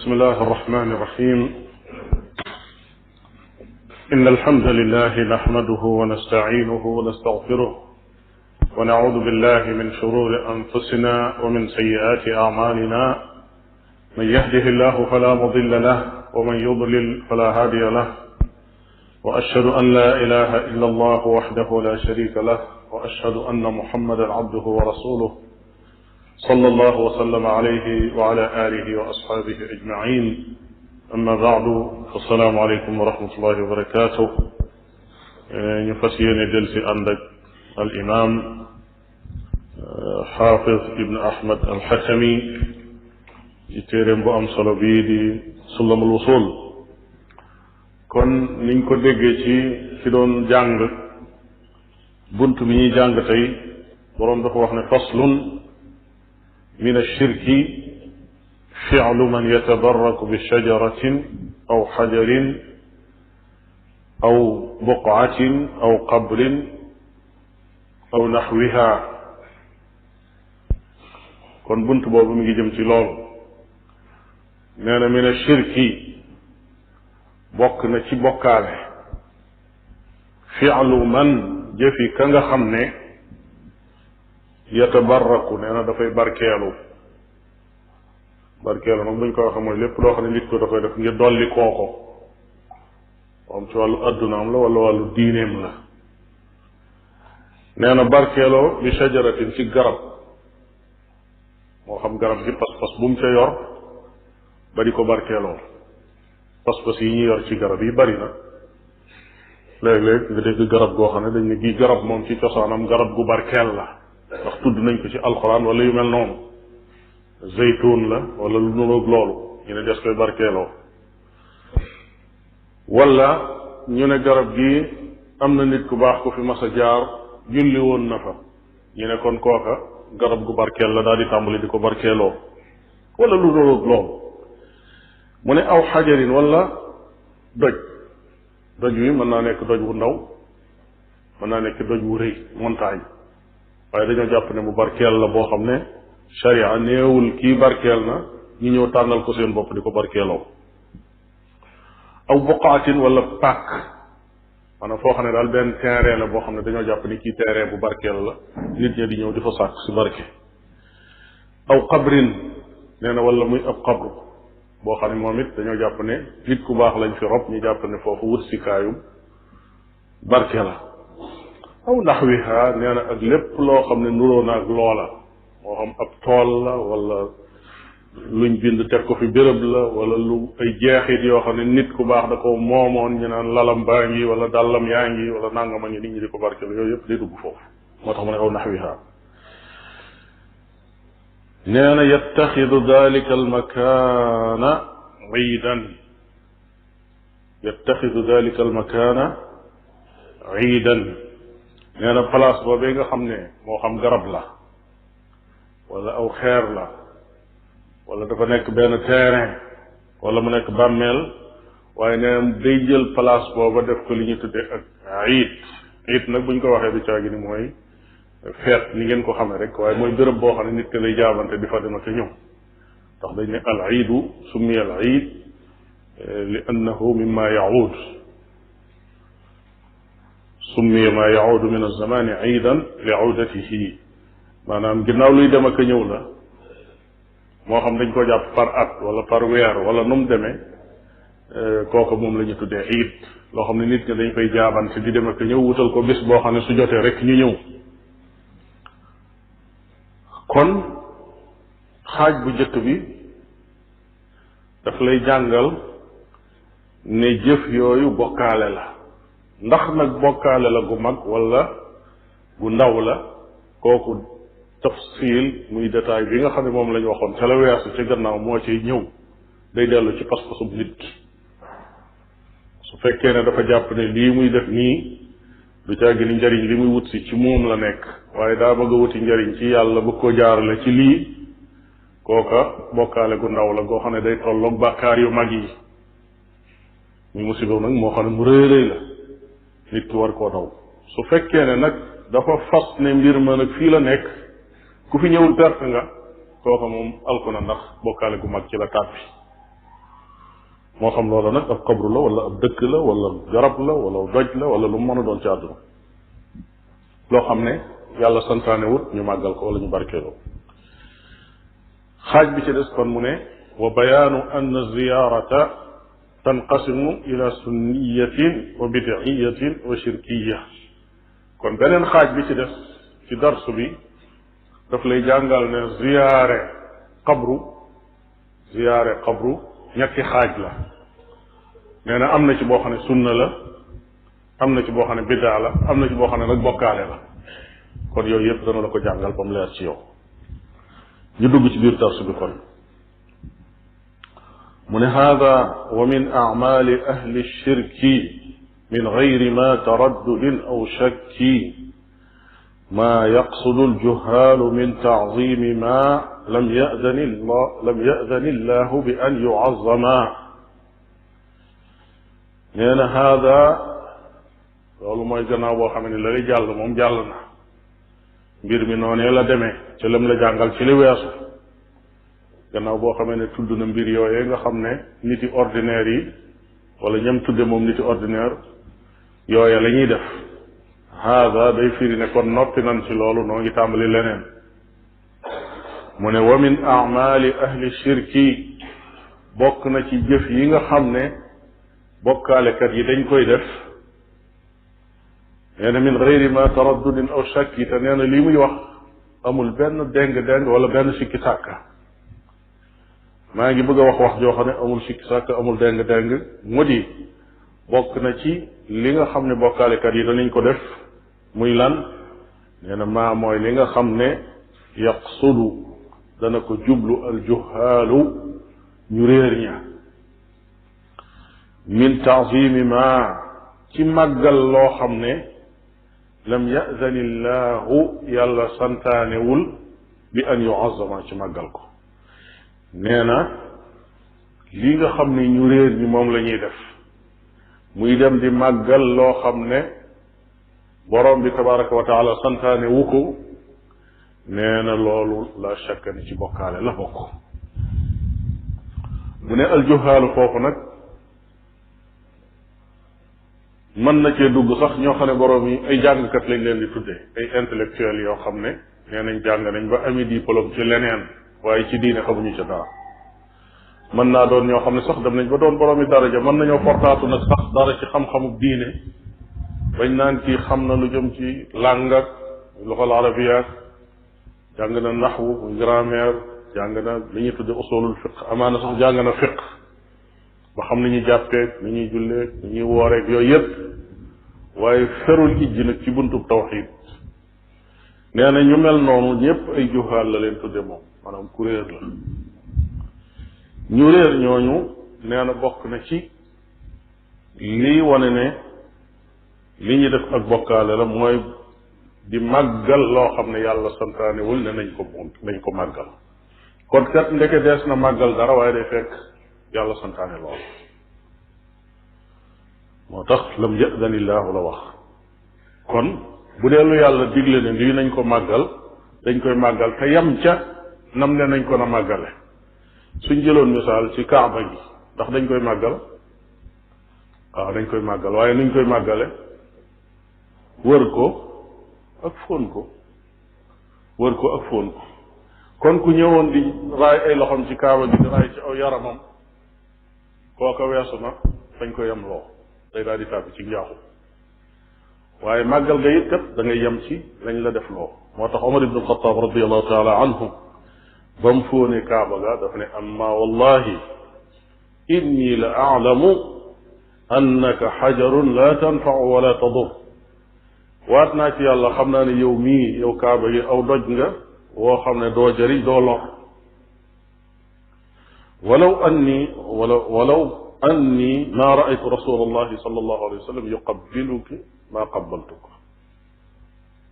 بسم الله الرحمن الرحيم. إن الحمد لله نحمده ونستعينه ونستغفره ونعوذ بالله من شرور أنفسنا ومن سيئات أعمالنا. من يهده الله فلا مضل له ومن يضلل فلا هادي له، وأشهد أن لا إله إلا الله وحده لا شريك له، وأشهد أن محمدا عبده ورسوله صلى الله وسلم عليه وعلى آله وأصحابه أجمعين. أما بعد، السلام عليكم ورحمة الله وبركاته. نفسيني جلسي عندك الإمام حافظ ابن أحمد الحكمي يتيرم بو أم صلو بيدي سلم الوصول. kon niñ ko déggee ci doon jàng bunt bi ñuy jàng tey, boroom dafa wax ne faslun min ashirki fi'lu man yatabarraku bi shajaratin aw xajarin aw buqatin aw qabrin aw naxwiha. kon bunt boobu mi ngi jëm ci loolu. nee na min ashirki bokk na ci bokkaale fi'lu man jëfi ka nga xam ne yatabarraku nee na dafay barkeelu nag buñ ko waxee mooy lépp loo xam ne nit ko da koy def ngir dolli kooko moom ci wàllu addunaam la wala wàllu diineem la. nee na barkeeloo bi shajaratin ci garab, moo xam garab gi pas-pas bu mu ca yor ba di ko barkeeloo. pas-pas yi ñuy yor ci garab yi bari na, léeg-léeg nga dégg garab goo xam ne dañ ne gi garab moom ci cosaanam garab gu barkeel la, ndax tudd nañ ko ci alxuraan wala yu mel noonu. zeytuun la wala lu nuroog loolu, ñu ne des koy barkeeloo. wala ñu ne garab gi am na nit ku baax ku fi mas a jaar julli woon na fa, ñu ne kon kooka garab gu barkeel la daal di tàmbali di ko barkeeloo wala lu nuroog loolu. mu ne aw xajarin wala doj wi mën naa nekk doj wu ndaw, mën naa nekk doj wu rëy, montagne, waaye dañoo jàpp ne bu barkeel la boo xam ne sharia néewul kii barkeel na ñu ñëw tànnal ko seen bopp di ko barkeeloo. aw buqaatin wala pàkk, maanaam foo xam ne daal benn terrain la boo xam ne dañoo jàpp ni kii terrain bu barkeel la, nit ña di ñëw di fa sàkk si barke. aw qabrin nee na wala muy ab qabru boo xam ne moom it dañoo jàpp ne nit ku baax lañ fi rob, ñu jàpp ne foofu wut si kaayum barke la. aw naxwiha nee na ak lépp loo xam ne nuroo na ak loola, moo xam ab tool la wala luñ bind teg ko fi béréb la wala lu ay jeexit yoo xam ne nit ku baax da ko moomoon, ñu naan lalam baa ngi wala dàllam yaa ngi wala nangama ngi, nit ñi di ko barke la, yooyu yëpp day dugg foofu. moo tax mu ne aw naxwiha. nee na yattaxidu dalika almakaana iidan, yattaxidu dalika almakaana iidan. nee na place boobee nga xam ne moo xam garab la wala aw xeer la wala dafa nekk benn terrain wala mu nekk bàmmeel, waaye nee na day jël place booba def ko li ñu tuddee ak iid. iid nag buñ ko waxee du caagi ni mooy feet ni ngeen ko xamee rek, waaye mooy béréb boo xam ne nit ki lay jaabante di fa dem ak ñëw. ndax dañ ne al iidu summiya al iid li annahu mimma yaud, summiya ma yaudu min alzamani iidan li audatihi. maanaam ginnaaw luy dem ak ñëw la, moo xam dañ ko jàpp par at wala par weer wala nu mu demee, kooku moom la ñu tuddee iid. loo xam ne nit ñi dañ fay jaabante di dem ak ñëw, wutal ko bis boo xam ne su jotee rek ñu ñëw. kon xaaj bu njëkk bi daf lay jàngal ne jëf yooyu bokkaale la. ndax nag bokkaale la gu mag wala gu ndaw la, kooku tafsil muy détail bi nga xam ne moom la ñu waxoon ca la weesu ca gannaaw moo ciy ñëw. day dellu ci pas-pasub nit ki. su fekkee ne dafa jàpp ne lii muy def nii du caagi ni njariñ li muy wut si ci moom la nekk, waaye daa bëgg a wuti njariñ ci yàlla bëgg ko jaarale ci lii, kooka bokkaale gu ndaw la goo xam ne day tolloog bàkkaar yu mag yi. muy musiba nag moo xam ne mu rëy rëy la, nit ki war koo daw. su fekkee ne nag dafa fas ne mbir ma nag fii la nekk, ku fi ñëwul perte nga, kooka moom alku na, ndax bokkaale gu mag ci la tàbbi. moo xam loola nag ab xabru la wala ab dëkk la wala garab la wala doj la wala lu mu mën a doon ci àdduna loo xam ne yàlla santaane wut ñu màggal ko wala ñu barkeeloo xaaj bi ci des kon mu ne wa bayaanu ann ziyarata tanqasimu ila sunniyatin wa bidiyatin wa shirkiya kon beneen xaaj bi ci des ci darsu bi daf lay jàngal ne ziyaare qabru ñetti xaaj la nee na am na ci boo xam ne sunna la am na ci boo xam ne biddaa la am na ci boo xam ne nag bokkaale la kon yooyu yëpp dana la ko jàngal ba mu leer ci yow ñu dugg ci biir darsu bi kon mu ne hada wa min acmaali ahli shirki min gayri ma taraddudin aw shakki ma yaqsudu aljuhaalu min taczimi ma lam yadani illahu bi an yucazzama nee na hada loolu mooy gannaaw boo xam ne la li jàll moom jàll na mbir mi noonee la demee ci lam la jàngal ci li weesu gannaaw boo xamee ne tudd na mbir yooyee nga xam ne niti ordinaire yi wala ñam tudde moom niti ordinaire yooye la ñuy def haada day firi ne kon noppi nan ci loolu noo ngi tàmbali leneen mu ne wa min amali ahli shirki bokk na ci jëf yi nga xam ne bokkaalekat yi dañ koy def nee na min gayri ma taraddudin aw shakki te nee na lii muy wax amul benn déng-déng wala benn sikki sàkka maa ngi bëgg a wax joo xam ne amul sikki sàkka amul déng-déng mu di bokk na ci li nga xam ne bokkaalekat yi danañ ko def muy lan nee na maa mooy li nga xam ne yaqsudu dana ko jublu aljuhaalu ñu réer ña min taazimi ma ci màggal loo xam ne lam yazani llahu yàlla santaanewul bi an yuazama ci màggal ko nee na li nga xam ne ñu réer ñi moom la ñuy def muy dem di màggal loo xam ne borom bi tabaraka wa taala santaane wu ko nee na loolu la shakka ni ci bokkaale la bokk mu ne aljuhaalu foofu nag mën na cee dugg sax ñoo xam ne borom yi ay jàngkat lañ leen di tuddee ay intellectuels yoo xam ne nee nañ jàng nañ ba ami diplôme ci leneen waaye ci diine xamuñu ca dara mën naa doon ñoo xam ne sax dem nañ ba doon borom yi daraja mën nañoo fortaatu nag sax dara ci xam-xamu diine bañ naan kii xam na lu jëm ci langue ak luxal arabiya jàng na naxwu muy grammaire jàng na li ñuy tudde usulul fiq amaana sax jàng na fiq ba xam ni ñuy jàppeeg ni ñuy julleeg ni ñuy wooreeg yooyu yëpp waaye ferul ijji nag ci buntub tawxid nee na ñu mel noonu ñëpp ay juhaal la leen tudde moom maanaam ku réer la ñu réer ñooñu nee na bokk na ci lii wane ne li ñu def ak bokkaale la mooy di màggal loo xam ne yàlla santaanewul ne nañ ko màggal kon kat ndeke dees na màggal dara waaye day fekk yàlla santaane lool moo tax lam yadanillaahu la wax kon bu dee lu yàlla digle ne lii nañ ko màggal dañ koy màggal te yam ca nam ne nañ ko na màggale suñ jëloon misaal ci kaaba gi ndax dañ koy màggal waaw dañ koy màggal waaye nuñ koy màggale wër ko ak fóon ko wër ko ak fóon ko kon ku ñëwoon di raay ay loxoom ci kaaba gi di raay ci aw yaramam kooka weesu na dañ ko yem loo day daal di tàbbi ci njaaxu waaye màggal ga it kat da ngay yem ci lañ la def loo moo tax Omar ibn Xataab radiallahu taala anhu ba mu fóone kaaba ga daf ne amma wallahi inni la aalamu annaka xajarun la tanfau wala tadur waat naa ci yàlla xam naa ne yow mii yow kaaba gi aw doj nga woo xam ne doo jëriñ doo lor walaw anni ma raaytu rasul allahi sal allahu alayhi wa sallam yuqabbiluki ma qabbaltuk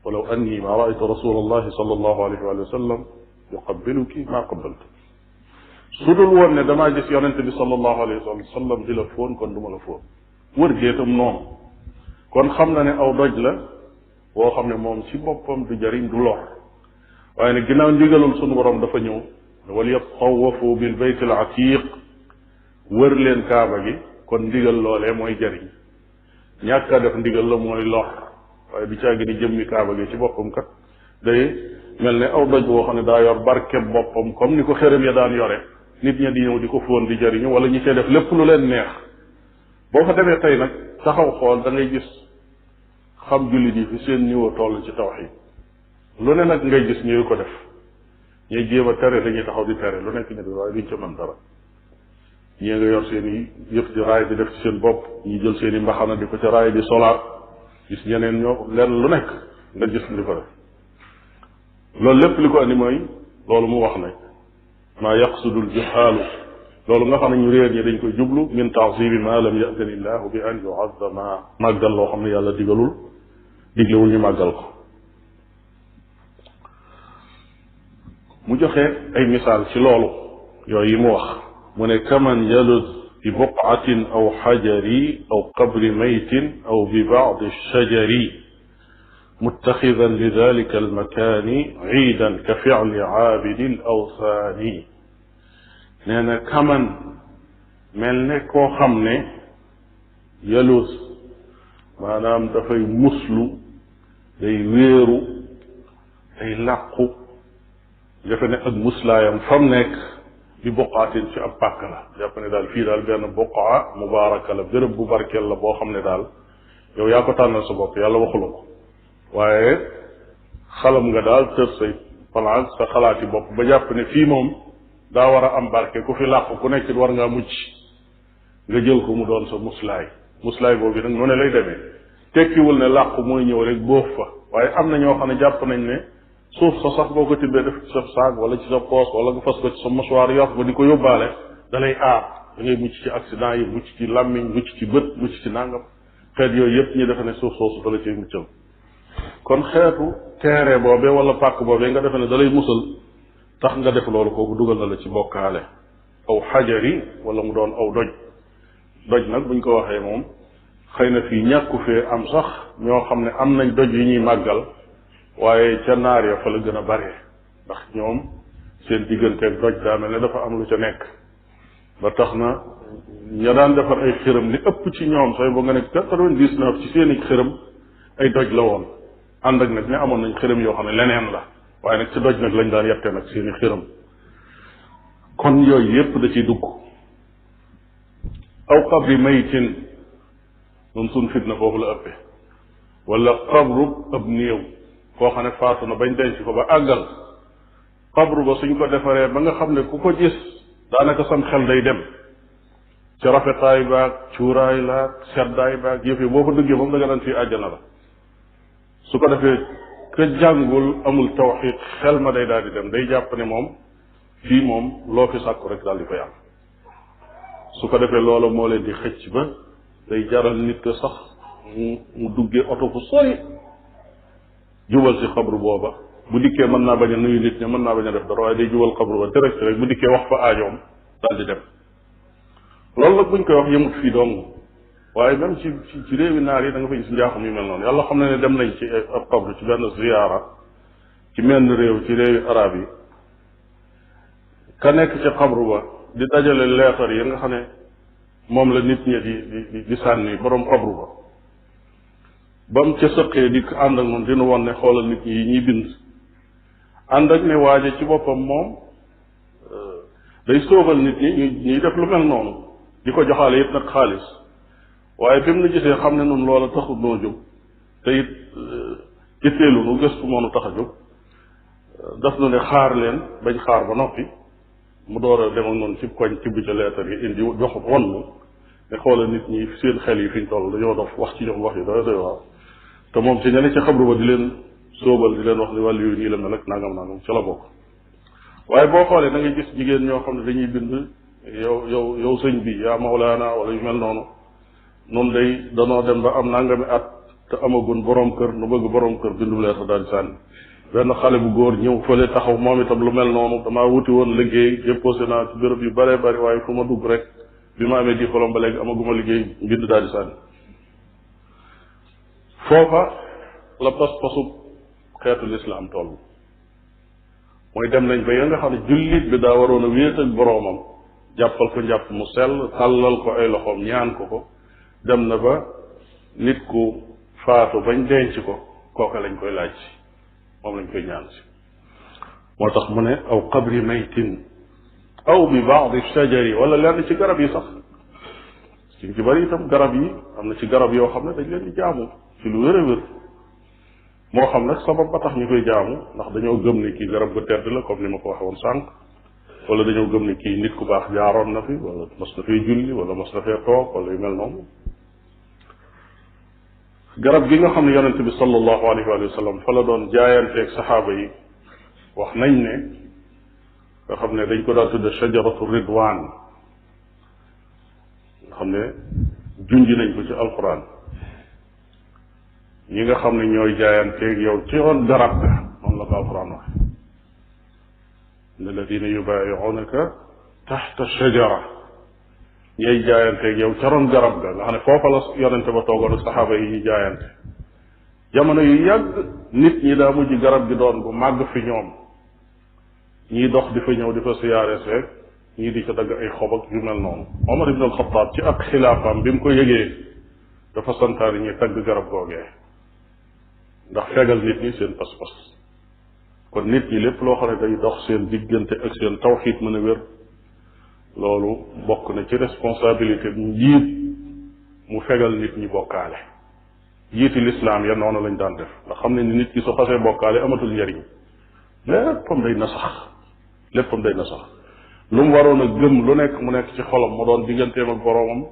walaw anni ma raaytu rasul allahi sal allahu alayhi wa sallam yuqabbiluki ma qabbaltuk su dul woon ne damaa gis yonente bi sal allahu alayhi wa sallam di la fóon kon du ma la fóon wër géetam noonu kon xam na ne aw doj la boo xam ne moom ci boppam du jëriñ du lor waaye nag ginnaaw ndigalul sunu borom dafa ñëw wal yatawafu bil bayt al atiq wër leen kaaba gi kon ndigal loolee mooy jariñ ñàkk a def ndigal la mooy lor waaye du caagi ni jëmmi kaaba gi ci boppam kat day mel ne aw doj boo xam ne daa yor barkeb boppam comme ni ko xërëm ya daan yore nit ña di ñëw di ko fóon di jariñu wala ñi cee def lépp lu leen neex boo fa demee tey nag taxaw xool da ngay gis xam jullit yi fi seen niveau toll ci tawxiid lu ne nag ngay gis ñuy ko def ñuy jéem a tere dañuy taxaw di tere lu nekk ñu di waaye duñ ca mën dara ñii nga yor seen i yëf di raay di def ci seen bopp ñi jël seen i mbaxana di ko ca raay di solaat gis ñeneen ñoo lenn lu nekk nga gis di ko def loolu lépp li ko andi mooy loolu mu wax ne maa yaqsudul juhaalu loolu nga xam ne ñu réer ñi dañ koy jublu min taazimi ma lam ya'zani llahu bi an yu'azzama màggal loo xam ne yàlla diglewul ñu màggal ko mu joxe ay misaal ci loolu yooyu yi mu wax mu ne kaman yalud bi buqatin aw xajari aw qabri maytin aw bi ba'di shajari muttaxidan li dalika almakaani ciidan ka ficli caabidi alawsaani nee na kaman mel ne koo xam ne yalud maanaam dafay muslu day wéeru day làqu defe ne ak muslaayam fam nekk bi boqaatin ci ab pàkk la jàpp ne daal fii daal benn boqaa mubaaraka la béréb bu barkeel la boo xam ne daal yow yaa ko tànnal sa bopp yàlla waxula ko waaye xalam nga daal tër say plan sa xalaati bopp ba jàpp ne fii moom daa war a am barke ku fi làqu ku nekk war ngaa mucc nga jël ko mu doon sa muslaay boobu nag noonu lay demee tekkiwul ne làqu mooy ñëw rek boof fa waaye am na ñoo xam ne jàpp nañ ne suuf sa sax boo ko tibbee def ci sa saag wala ci sa poos wala nga fas ko ci sa mouchoir yor ba di ko yóbbaale da lay aar da ngay mucc ci accident yi mucc ci làmmiñ mucc ci bët mucc ci nàngam xeet yooyu yëpp ñu defe ne suuf soosu da la ciy muccal kon xeetu teere boobee wala pàkk boobee nga defe ne da lay musal tax nga def loolu kooku dugal na la ci bokkaale aw xajari wala mu doon aw doj nag buñ ko waxee moom xëy na fii ñàkku fee am sax ñoo xam ne am nañ doj yi ñuy màggal waaye ca naar ya fa la gën a bare ndax ñoom seen digganteeg doj daa mel ne dafa am lu ca nekk ba tax na ña daan defar ay xërëm li ëpp ci ñoom sooy ba nga ne 99 ci seen i xërëm ay doj la woon ànd ak nag ne amoon nañ xërëm yoo xam ne leneen la waaye nag ci doj nag lañ daan yette nag seen i xërëm kon yooyu yépp da ciy dugg aw qabri maytin noonu suñ fitna foofu la ëppee wala qabru ab néew koo xam ne faatu na bañ denc ko ba àggal qabru ba suñ ko defaree ba nga xam ne ku ko gis daanaka sam xel day dem ci rafetaay baag cuuraay laag seddaay baag yëf yi boo ko duggee moom da nga daan fii àjjana la su ko defee ka jàngul amul tawxiid xel ma day daal di dem day jàpp ne moom fii moom loo fi sàkku rek daal di koy am su ko defee loolu moo leen di xëcc ba day jaral nit ko sax mu duggee oto fu sori jubal ci xabru booba bu dikkee mën naa bañ a nuyu nit ña mën naa bañ a def dara waaye day jubal xabru ba direct rek bu dikkee wax fa aajoom daal di dem loolu nag buñ koy wax yëmut fii dong waaye même ci réewi naar yi da nga fa gis njaaxum yu mel noonu yàlla xam ne dem nañ ci ab xabru ci benn ziyaara ci menn réew ci réewi arab yi ka nekk ci xabru ba di dajale leetar yi nga xam ne moom la nit ñi di sànni borom xabru ba ba mu ca sëqee di ànd ak moom dina won ne xoolal nit ñi yi ñuy bind ànd ak ne waaje ci boppam moom day sóobal nit ñi ñuy def lu mel noonu di ko joxaale yëpp nag xaalis waaye bi mu nu gisee xam ne nun loola taxul noo jóg te it itteelu nu gëstu moonu tax a jóg daf nu ne xaar leen bañ xaar ba noppi mu door a dem ak noonu ci koñ ci bu ca leetar yi indi jox won nu ne xoolal nit ñi seen xel yi fi ñu toll dañoo dof wax ci ñoom wax yi doy waaw te moom ci ñeneen ci xabru ba di leen sóobal di leen wax ni wàllu yu nii la mel ak nangam ca la bokk waaye boo xoolee da ngay gis jigéen ñoo xam ne dañuy bind yow sëñ bi yaa mawlaana wala yu mel noonu noonu day danoo dem ba am nangami at te amagun borom kër nu bëgg borom kër bindu leetar daal di sànni benn xale bu góor ñëw fële taxaw moom itam lu mel noonu damaa wuti woon liggéey déposé naa ci béréb yu bëree bëri waaye fu ma dugg rek bi ma amee diplôme ba léegi amaguma liggéey mbind daal di sànni foofa la pas-pasu xeetu lislaam toll mooy dem nañ ba ya nga xam ne jullit bi daa waroon a wéet ak boroomam jàppal ko njàpp mu sell tàllal ko ay loxoom ñaan ko ko dem na ba nit ku faatu bañ denc ko kooka lañ koy laaj si moom lañ koy ñaan si moo tax mu ne aw qabri maytin aw bi baadi shajari wala lenn ci garab yi sax ci bari itam garab yi am na ci garab yoo xam ne dañ leen di jaamu ci lu wér a wér moo xam nag sabab ba tax ñu koy jaamu ndax dañoo gëm ni kii garab gu tedd la comme ni ma ko waxe woon sànq wala dañoo gëm ni kii nit ku baax jaaroon na fi wala mas na fee julli wala mas na fee toog wala yu mel noonu garab gi nga xam ne yonente bi sallallahu alayhi wa sallam fa la doon jaayanteeg saxaaba yi wax nañ ne nga xam ne dañ ko daan tudde shajaratu ridwan nga xam ne junj nañ ko ci alquran ñi nga xam ne ñooy jaayanteeg yow ci ron garab ga noonu la ko alquran waxe inna alladina yubaayi'unaka taxta shajara ñooy jaayanteeg yow ca ron garab ga nga xam ne foofa la yonente ba toogoon ak saxaaba yi ñu jaayante jamono yu yàgg nit ñi daa mujj garab gi doon bu màgg fi ñoom ñii dox di fa ñëw di fa siyaare seeg ñii di ca dagg ay xob ak yu mel noonu Omar ibn al-Khattab ci ak xilaafaam bi mu ko yëgee dafa santaane ñuy tagg garab googee ndax fegal nit ñi seen pas-pas kon nit ñi lépp loo xam ne day dox seen diggante ak seen tawxiid mën a wér loolu bokk na ci responsabilité njiit mu fegal nit ñi bokkaale jiiti lislaam ya noonu lañ daan def ndax xam ne ni nit ki su xasee bokkaale amatul njariñ léppam day na sax lu mu waroon a gëm lu nekk mu nekk ci xolam mu doon digganteem ak boroomam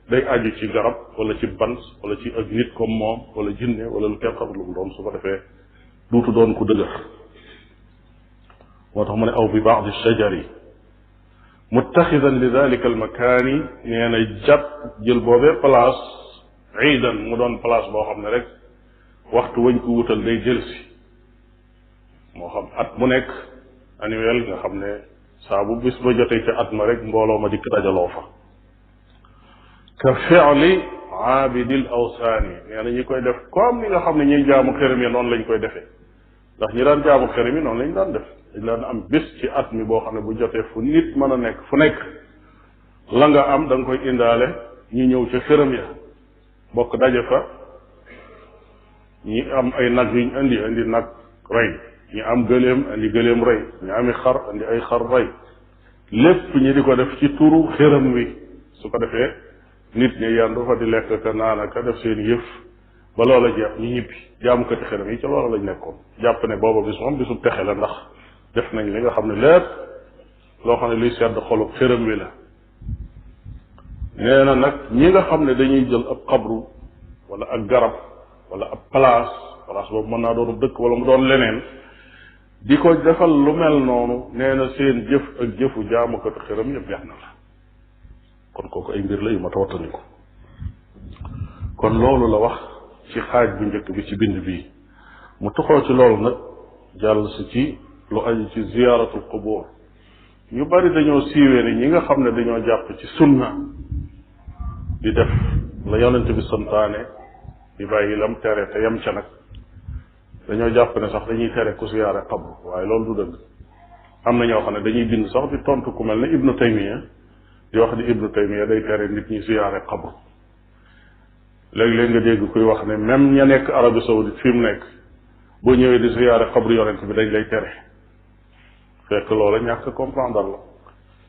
day aju ci garab wala ci bant wala ci ak nit comme moom wala jinne wala lu kenn xamul lu mu doon su ko defee duutu doon ku dëgër moo tax mu ne aw bi baadi shajari muttaxidan li dalika al makaani nee na jàpp jël boobee place iidan mu doon place boo xam ne rek waxtu wañ ko wutal day jël si moo xam at mu nekk annuel nga xam ne saa bu bis ba jotee ca at ma rek mbooloo ma dikk dajaloo fa ka fi'li aabidil awsaani nee na ñi koy def comme ni nga xam ne ñuy jaamu xërëm yi noonu lañ koy defee ndax ñi daan jaamu xërëm yi noonu lañ daan def dañ daan am bés ci at mi boo xam ne bu jotee fu nit mën a nekk fu nekk la nga am da nga koy indaale ñi ñëw ca xërëm ya bokk daje fa ñi am ay nag yuñ indi nag rey ñi am gëléem indi gëléem rey ñi ami xar indi ay xar rey lépp ñi di ko def ci turu xërëm wi su ko defee nit ñi yandu fa di lekk ka naan ka def seen yëf ba loola jeex ñi ñibbi jaamukati xërëm yi ca loola lañ nekkoon jàpp ne booba bis moom bisu texe la ndax def nañ li nga xam ne lépp loo xam ne luy sedd xolub xërëm wi la nee na nag ñi nga xam ne dañuy jël ab xabru wala ak garab wala ab place boobu mën naa doon dëkk wala mu doon leneen di ko defal lu mel noonu nee na seen jëf ak jëfu jaamukatu xërëm yëpp jeex na la kon kooku ay mbir la yu ma tawattaniku kon loolu la wax ci xaaj bu njëkk bi ci bind bii mu tuxoo ci loolu nag jàll si ci lu aju ci ziyaaratul qubur ñu bari dañoo siiwee ne ñi nga xam ne dañoo jàpp ci sunna di def la yonent bi santaane di bàyyi lam tere te yam ca nag dañoo jàpp ne sax dañuy tere ku ziyaare qabru waaye loolu du dëgg am na ñoo xam ne dañuy bind sax di tontu ku mel ne Ibnu Taymiya di wax di Ibnu Taymiya day tere nit ñi ziyaare qabru léeg-léeg nga dégg kuy wax ne même ña nekk Arabie Saoudite fi mu nekk boo ñëwee di ziyaare qabru yonent bi dañ lay tere fekk loola ñàkk comprendre la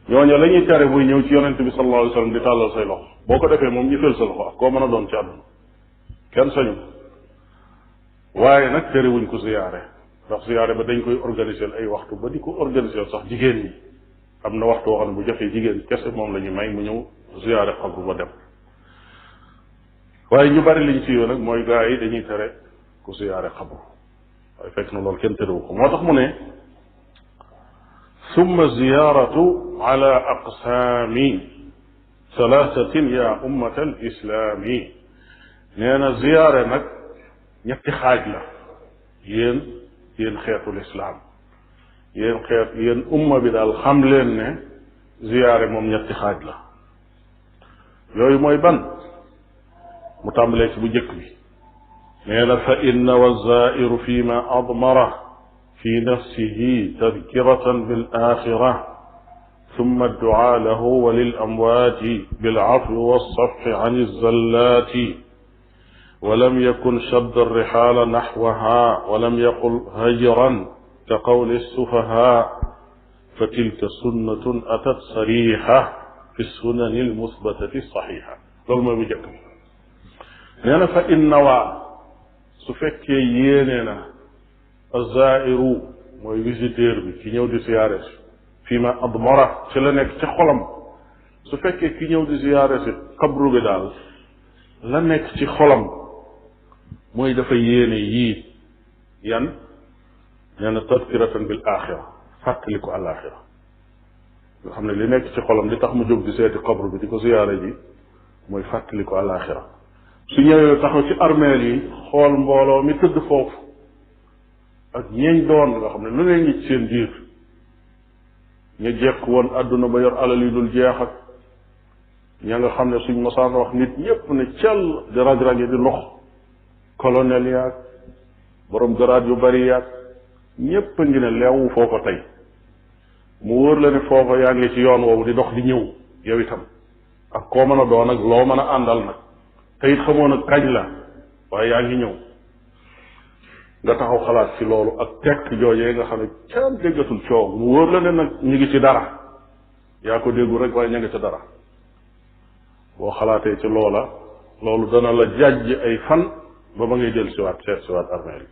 ñooñu la ñuy tere buy ñëw ci yonent bi sallallahu alayhi wa sallam di tàllal say loxo boo ko defee moom ñu fël sa loxo ak koo mën a doon ci àdduna kenn sañu waaye nag tere wuñ ko ziyaare ndax ziyaare ba dañ koy organiser ay waxtu ba di ko organiser sax jigéen ñi am na waxtu woo xam ne bu jafee jigéen kese moom la ñu may mu ñëw ziyaare xabru ba dem waaye ñu bari liñ ci yow nag mooy gaa yi dañuy tere ku ziyaare xabru waaye fekk na loolu kenn terewu ko moo tax mu ne summa ziyaratu ala aqsaami salaasatin ya ummata al islaami nee na ziyaare nag ñetti xaaj la yéen xeetu lislaam yéen umma bi daal xam leen ne ziyaare moom ñetti xaaj la yooyu mooy ban mu tàmbalee ci bu njëkk bi nee na fa inna wa zairu fi ma admara fi nafsihi tadkiratan bil axira ثم الدعاء له وللأموات بالعفو والصفح عن الزلات ولم يكن شد الرحال نحوها ولم يقل هجرا كقول السفهاء فتلك سنة أتت صريحة في السنن المثبتة الصحيحة loolu mooy bu jëkk nee na fa in nawaa su fekkee yéene na azairu mooy visiteur bi ki ñëw di siyaare si fii ma admara ci la nekk ci xolam su fekkee ki ñëw di siyaare si xabru bi daal la nekk ci xolam mooy dafa yéene yii yan nee na tadkiratan bil axira fàttali ko alaxira nga xam ne li nekk ci xolam li tax mu jóg di seeti xabru bi di ko siyaare ji mooy fàttali ko alaxira su ñëwee taxaw ci armeel yi xool mbooloo mi tëdd foofu ak ñeeñ doon nga xam ne lu leen ngi ci seen biir ñu jekk woon àdduna ba yor alal yi dul jeex ak ña nga xam ne suñ mosaan wax nit ñépp ne cell di raj-raje di lox colonel yaag borom garaat yu bari yaag ñépp a ngi ne leewu foo ko tey mu wóor la ne foofa yaa ngi ci yoon woowu di dox di ñëw yow itam ak koo mën a doon ak loo mën a àndal nag te it xamoon ak kañ la waaye yaa ngi ñëw nga taxaw xalaat ci loolu ak tekk joojee nga xam ne kenn déggatul coow mu wóor la ne nag ñu ngi ci dara yaa ko déggu rek waaye ña ngi ci dara boo xalaatee ci loola loolu dana la jàjj ay fan ba ba ngay jël siwaat seet siwaat armeel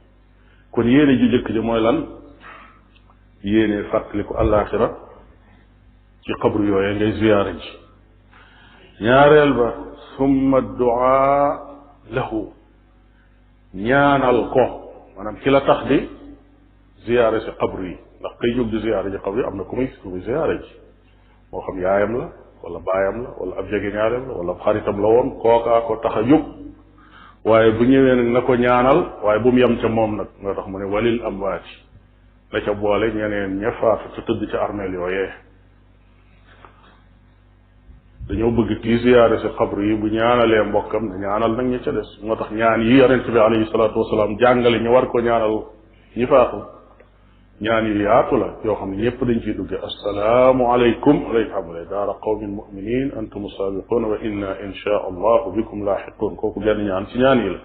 kon yéene ji jëkk ji mooy lan yéene fàttaliku àllaaxira ci xabru yooyee ngay ziyaara ji ñaareel ba summa duaa lahu ñaanal ko maanaam ci la tax di ziyaare si xabru yi ndax kay jóg di ziyaare ji xabru yi am na ku muy ziyaare ji moo xam yaayam la wala baayam la wala ab jege ñaareem la wala ab xaritam la woon kookaa ko tax a jóg waaye bu ñëwee nag na ko ñaanal waaye bu mu yem ca moom nag moo tax mu ne walil amwaati la ca boole ñeneen ña faatu te tëdd ca armeel yooyee dañoo bëgg kii ziyaare si xabru yi bu ñaanalee mbokkam ne ñaanal nag ñi ca des moo tax ñaan yi yonent bi alayhi salaatu wasalaam jàngale ñu war ko ñaanal ñi faatu ñaan yu yaatu la yoo xam ne ñëpp dañ ciy dugge assalaamu aleykum alay tàmbale daara qawmin muminin antum saabiquun wa inna insha allahu bikum laaxiquun kooku benn ñaan ci ñaan yi la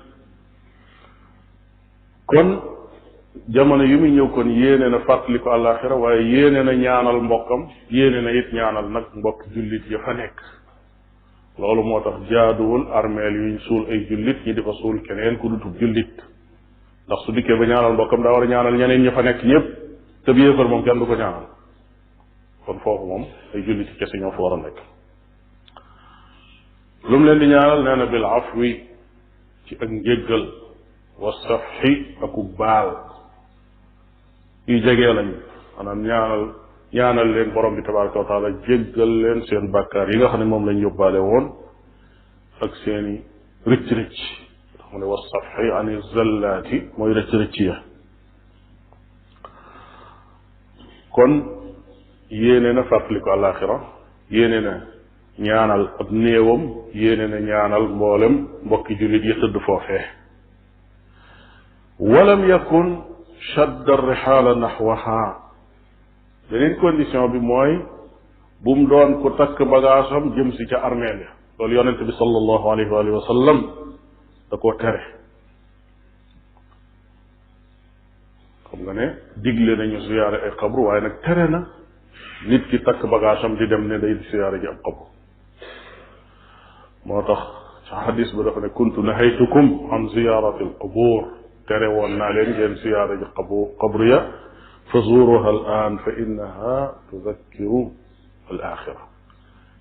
kon jamono yu muy ñëw kon yéene na fàttali ko àllaaxira waaye yéene na ñaanal mbokkam yéene na it ñaanal nag mbokk jullit ya fa nekk loolu moo tax jaaduwul armeel yuñ suul ay jullit ñi di fa suul keneen ku dutub jullit ndax su dikkee ba ñaanal mbokkam daa war a ñaanal ñeneen ñi fa nekk ñëpp te bi yéefar moom kenn du ko ñaanal kon foofu moom ay jullit yi kese ñoo fa war a nekk lu mu leen di ñaanal nee na bil afwi ci ak njéggal wa safxi aku baal yu jegee lañ maanaam ñaanal leen borom bi tabaraka wa taala jéggal leen seen bàkkaar yi nga xam ne moom lañ yóbbaale woon ak seeni rëcc-rëcc tax mu ne wa safxi ani zallaati mooy rëcc-rëcc ya kon yéene na fàttali ko àllaaxira yéene na ñaanal ab néewam yéene na ñaanal mboolem mbokki jullit yi tëdd foofee walam yakun shadda rixaala naxwaha beneen condition bi mooy bu mu doon ku takk bagaasam jëm si ca armeel ya loolu yonent bi sallallahu alayhi wa alihi wa sallam da koo tere xam nga ne digle nañu siyaare ay xabru waaye nag tere na nit ki takk bagaasam di dem ne day siyaare ji ab xabru moo tax ci xadis ba dafa ne kuntu nahaytukum an ziyaarati al qubur tere woon naa leen ngeen siyaare ji xabru ya fa zuuruha al aan fa innaha tudakkiru al axira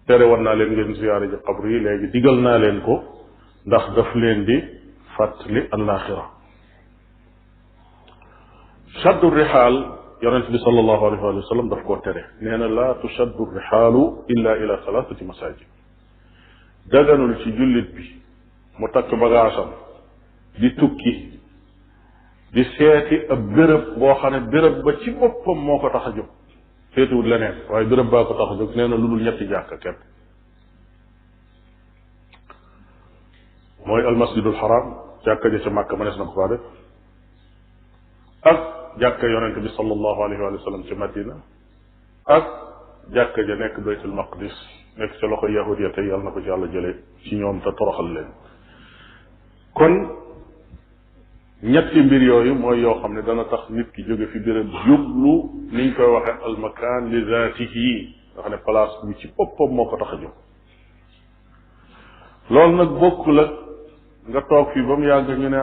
tere woon naa leen ngeen siyaare ji xabru yi léegi digal naa leen ko ndax daf leen di fàttali alaxira shaddu rixaal yonent bi sallallahu alayhi wa sallam daf koo tere nee na laa tushaddu rixaalu illa ila salaasati masajid daganul ci jullit bi mu takk bagaasam di tukki di seeti ab béréb boo xam ne béréb ba ci boppam moo ko tax a jóg seetiwul leneen waaye béréb baa ko tax a jóg nee na lu dul ñetti jàkka kenn mooy almasjidul xaram jàkka ja ca màkk mënees na ko faa def ak jàkka yonente bi sallallahu alayhi wa sallam ci madina ak jàkka ja nekk baytul maqdis nekk ca loxo yahudiya tey yàlla na ko ci yàlla jële ci ñoom te toroxal leen. kon ñetti mbir yooyu mooy yoo xam ne dana tax nit ki jóge fi béréb jublu niñ koy waxe al makaan li zaatihi nga xam ne place bi ci boppam moo ko tax a jóg. loolu nag bokkul ak nga toog fii ba mu yàgg ñu ne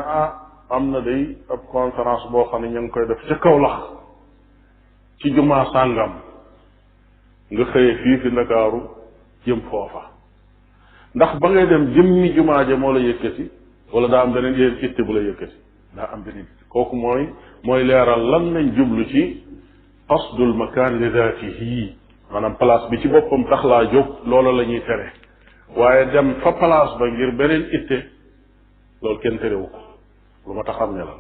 am na day ab conférence boo xam ne ñu ngi koy def ca Kawlax ci jumaa sàngam nga xëye fii fi Ndakaaru jëm foofa ndax ba ngay dem jëmmi jumaa ja moo la yëkkati wala daa am beneen yéen itte bu la yëkkati daa am beneen kooku mooy leeral lan lañ jublu ci qasdul makaan li zaatihi maanaam place bi ci boppam tax laa jóg loola la ñuy tere waaye dem fa place ba ngir beneen itte loolu kenn terewu ko lu ma tax xam ne la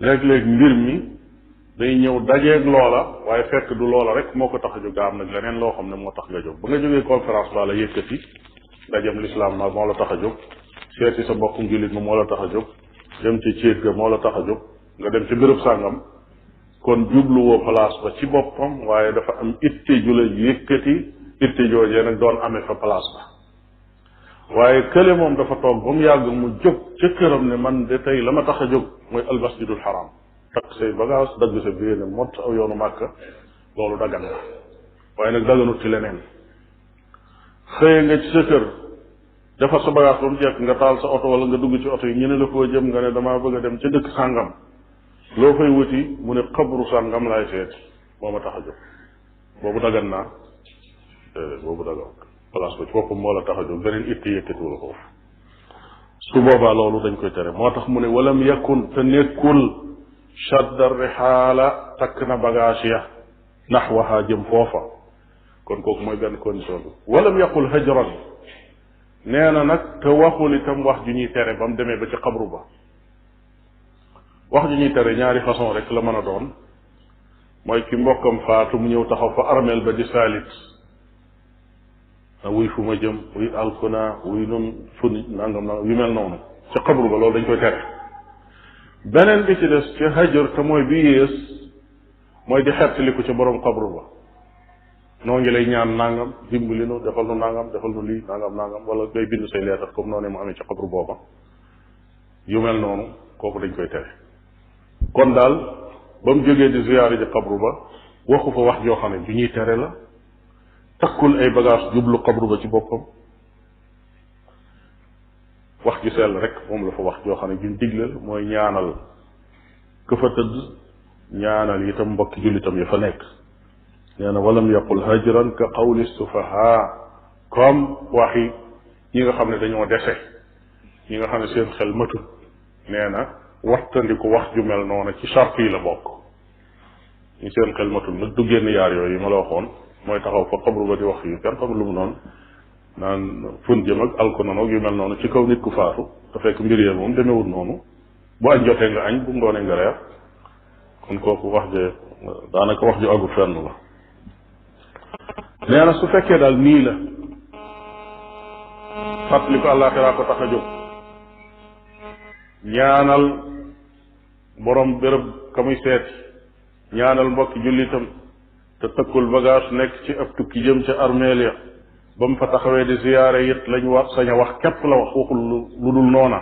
léeg-léeg mbir mi day ñëw dajeeg loola waaye fekk du loola rek moo ko tax a jóg daa am nag leneen loo xam ne moo tax nga jóg ba nga jógee conférence baa la yëkkati ndajem lislaam ma moo la tax a jóg seeti sa mbokkum jullit ma moo la tax a jóg dem ci céet ga moo la tax a jóg nga dem ci béréb sàngam kon jubluwoo place ba ci boppam waaye dafa am itte ju la yëkkati itte joojee nag doon amee fa place ba waaye kële moom dafa toog ba mu yàgg mu jóg ca këram ne man de tey la ma tax a jóg mooy almasjidul haram takk say bagage dagg sa biir ne mott aw yoonu màkka loolu dagan la waaye nag daganut ci leneen xëye nga ci sa kër defar sa bagage ba mu jekk nga taal sa oto wala nga dugg ci oto yi ñu ne la foo jëm nga ne damaa bëgg a dem ca dëkk sàngam loo fay wuti mu ne xabru sàngam laay seeti moo ma tax a jóg boobu dagan naa boobu dagan place ba ci boppam moo la tax a jóg beneen itti yëkkatiwu la foofu su boobaa loolu dañ koy tere moo tax mu ne walam yakun te nekkul shadda rihaala takk na bagage ya naxwaha jëm foofa kon kooku mooy benn condition bi walam yaqul hajran nee na nag te waxul itam wax ju ñuy tere ba mu demee ba ci xabru ba wax ju ñuy tere ñaari façon rek la mën a doon mooy ki mbokkam faatu mu ñëw taxaw fa armeel ba di saalit wuy fu ma jëm wuy alkuna wuy nun fu nangam nangam yu mel noonu ci xabru ba loolu dañ koy tere beneen bi ci des ci hajar te mooy bi yées mooy di xettaliku ca borom xabru ba noo ngi lay ñaan nangam dimbali nu defal nu nangam defal nu lii nangam nangam wala ngay bind say leetar comme noonu mu amee ci xabru booba yu mel noonu kooku dañ koy tere kon daal ba mu jógee di ziyaare ji xabru ba waxu fa wax joo xam ne ju ñuy tere la takkul ay bagage jublu xabru ba ci boppam wax ju sell rek moom la fa wax joo xam ne juñ diglal mooy ñaanal ka fa tëdd ñaanal itam mbokki jullitam ya fa nekk nee na walam yaqul hajran ka qawli sufaha comme waxi ñi nga xam ne dañoo dese ñi nga xam ne seen xel matut nee na wattandiku wax ju mel noonu ci charte yi la bokk ñi seen xel matut nag du génn yaar yooyu ma la waxoon mooy taxaw fa xabru ba di wax yu kenn xamul lu mu noonu naan fun jëm ak alkononog yu mel noonu ci kaw nit ku faatu te fekk mbir yee moom demewul noonu bu añ jotee nga añ bu ngoonee nga reer kon kooku wax je daanaka wax ju àggu fenn la nee na su fekkee daal nii la fàttali ko àllaaxiraa ko tax a jóg ñaanal borom béréb ka muy seeti ñaanal mbokki jullitam te tëkkul bagage nekk ci ab tukki jëm ca armeel ya ba mu fa taxawee di ziyaare it lañ war sañ a wax képp la wax waxul lu dul noona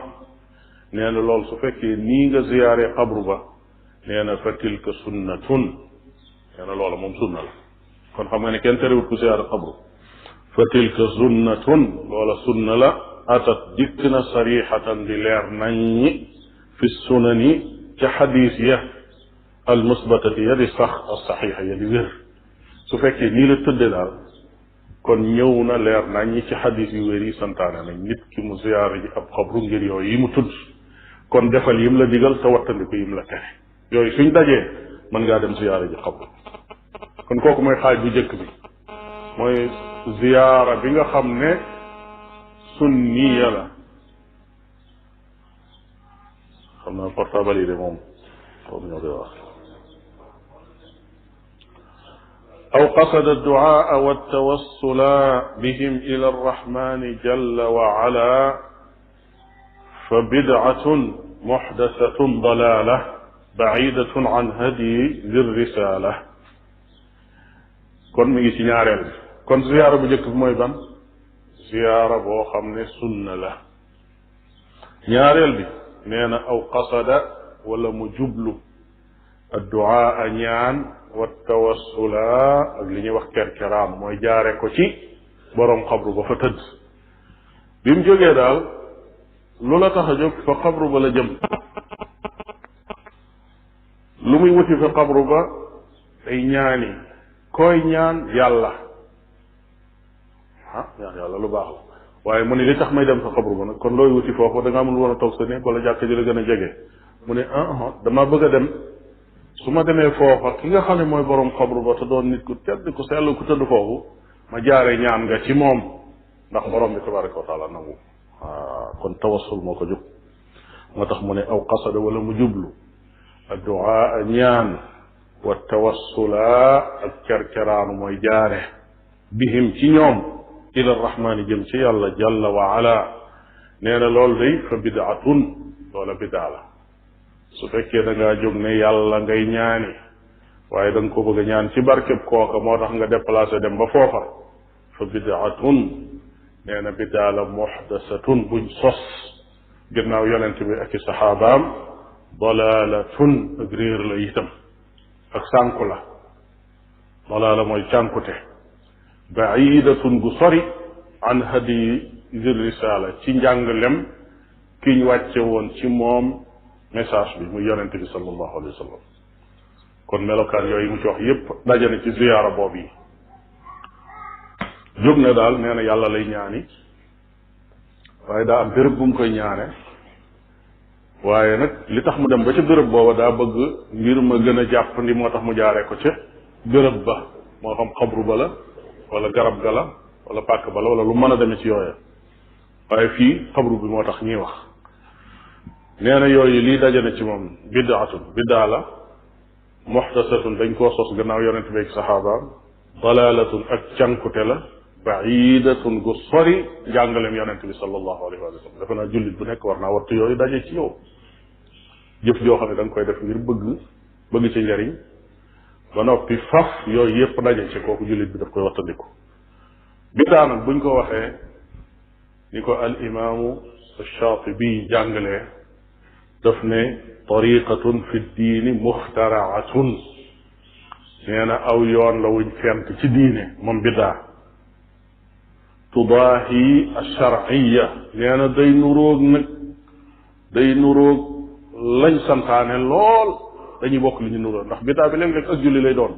nee na loolu su fekkee nii nga ziyaare xabru ba nee na fa tilka sunnatun nee na loola moom sunna la kon xam nga ne kenn terewut ku ziyaare xabru fa tilka sunnatun loola sunna la atat dikk na sarixatan di leer naññi fi sunani ca xadiis ya al musbatati ya di sax as saxiixa ya di wér su fekkee nii la tëdde daal kon ñëw na leer naññi ci xadiis yu wér yi santaane nañ nit ki mu ziyaare ji ab xabru ngir yooyu yi mu tudd kon defal yim la digal te wattandiku yim la tere yooyu suñ dajee mën ngaa dem ziyaare ji xabru kon kooku mooy xaaj bu njëkk bi mooy ziyaara bi nga xam ne sunniya la xam naa portable yi de moom foofu ñoo koy wax aw qasada adduaa wa tawassula bihim ila arrahmani jalla wa ala fa bid'atun muhdathatun dalalah ba'idatun an hadyi dhir risala kon mi ngi ci ñaareel bi kon ziyaara bu njëkk bi mooy ban ziyaara boo xam ne sunna la ñaareel bi nee na aw qasada wala mu jublu adduaa ñaan wa tawassula ak li ñuy wax kerkeraan mooy jaare ko ci boroom xabru ba fa tëdd bi mu jógee daal lu la tax a jóg fa xabru ba la jëm lu muy wuti fa xabru ba day ñaani koy ñaan yàlla ñaan yàlla lu baax la waaye mu ne li tax may dem fa xabru ba nag kon looy wuti foofu da nga amul woon a toog sa néeg wala jàkk ji la gën a jege mu ne dama bëgg a dem su ma demee foofa ki nga xam ne mooy borom xabru ba te doon nit ku tedd ku sell ku tëdd foofu ma jaare ñaan nga ci moom ndax borom bi tabaraka wa taala nangu kon tawassul moo ko jóg moo tax mu ne aw qasada wala mu jublu adduaa ñaan wa tawassula ak kerkeraanu mooy jaare bihim ci ñoom ila rahmaani jëm ci yàlla jalla wa ala nee na loolu day fa bidaatun loola bidaa la su fekkee da ngaa jóg ne yàlla ngay ñaani waaye da nga ko bëgg a ñaan ci barkeb kooka moo tax nga déplacé dem ba foofa fa bidaatun nee na bidaa la muxdasatun buñ sos ginnaaw yonent bi ak i saxaabaam dalaalatun ak réer la itam ak sànku la dalaala mooy cànkute baidatun gu sori an hadi zir risala ci njànglem kiñ wàcce woon ci moom message bi muy yonente bi sallallahu alayhi wa sallam kon melokaan yooyu mu ci wax yépp daje na ci ziyaara boobu yi jóg na daal nee na yàlla lay ñaani waaye daa am béréb bu mu koy ñaane waaye nag li tax mu dem ba ca béréb booba daa bëgg mbir ma gën a jàppandi moo tax mu jaaree ko ca béréb ba moo xam xabru ba la wala garab ga la wala pàkk ba la wala lu mën a demee ci yooya waaye fii xabru bi moo tax ñuy wax nee na yooyu lii daje na ci moom bidaatun biddaa la muxdasatun dañ koo sos gannaaw yonent bi ak saxaabaam dalaalatun ak cànkute la baidatun gu sori njàngaleem yonent bi sallallahu alayhi wa sallam dafa naa jullit bu nekk war naa wattu yooyu daje ci yow jëf joo xam ne da nga koy def ngir bëgg ci njariñ ba noppi faf yooyu yépp daje ci kooku jullit bi daf koy wattandiku biddaa nag buñ ko waxee ni ko al imaamu Shaatibi jàngalee daf ne tariqatun fi diini muxtaraatun nee na aw yoon la wuñ fent ci diine moom biddaa tudaahi alsharciya nee na day nuróog lañ santaane lool dañuy bokk li ñu nuróog ndax biddaa bi léeg-léeg ak julli lay doon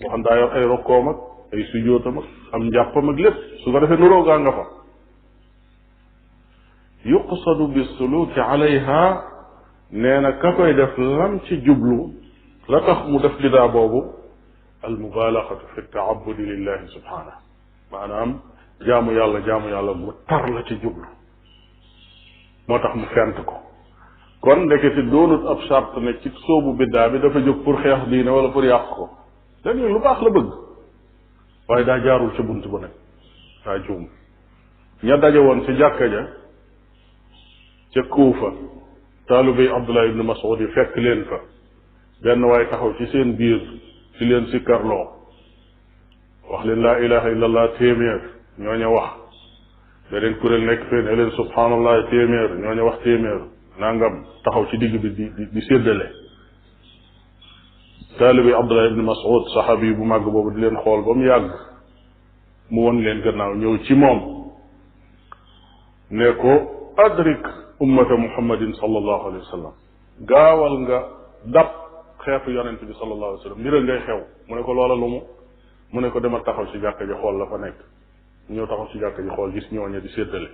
boo xam daa yor ay rokkoom ak ay sujjóotam ak am njàppam ak lépp su ko defee nuróogaa nga fa yuqsadu bisuluki alayha nee na ka koy def lam ci jublu la tax mu def bidaa boobu almubalagatu fi taabudi lillahi subhanahu maanaam jaamu yàlla bu tar la ci jublu moo tax mu fent ko kon ndeketi doonut ab charte ne ci soobu biddaa bi dafa jóg pour xeex diine wala pour yàq ko léegi lu baax la bëgg waaye daa jaarul ca bunt ba nag daa juum ña daje woon ci jàkka ja ca Kuufa taalibey Abdullah ibn Mas'ud yi fekk leen fa benn waaye taxaw ci seen biir ci leen sikkarloo wax leen laa ilaha illallah téeméer ñooña wax beneen kuréel nekk fee ne leen subhanallah téeméer ñooña wax téeméer nangam taxaw ci digg bi di séddale taalibey Abdullah ibn Mas'ud saxaabi bu màgg boobu di leen xool ba mu yàgg mu won leen gannaaw ñëw ci moom ne ko adrik ummata muhammadin sallallahu alayhi wa sallam gaawal nga dab xeetu yonent bi sallallahu alayhi wa sallam mbira ngay xew mu ne ko loola lu mu ne ko demal taxaw ci jàkka ji xool la fa nekk ñëw taxaw ci jàkka ji xool gis ñooña di séddale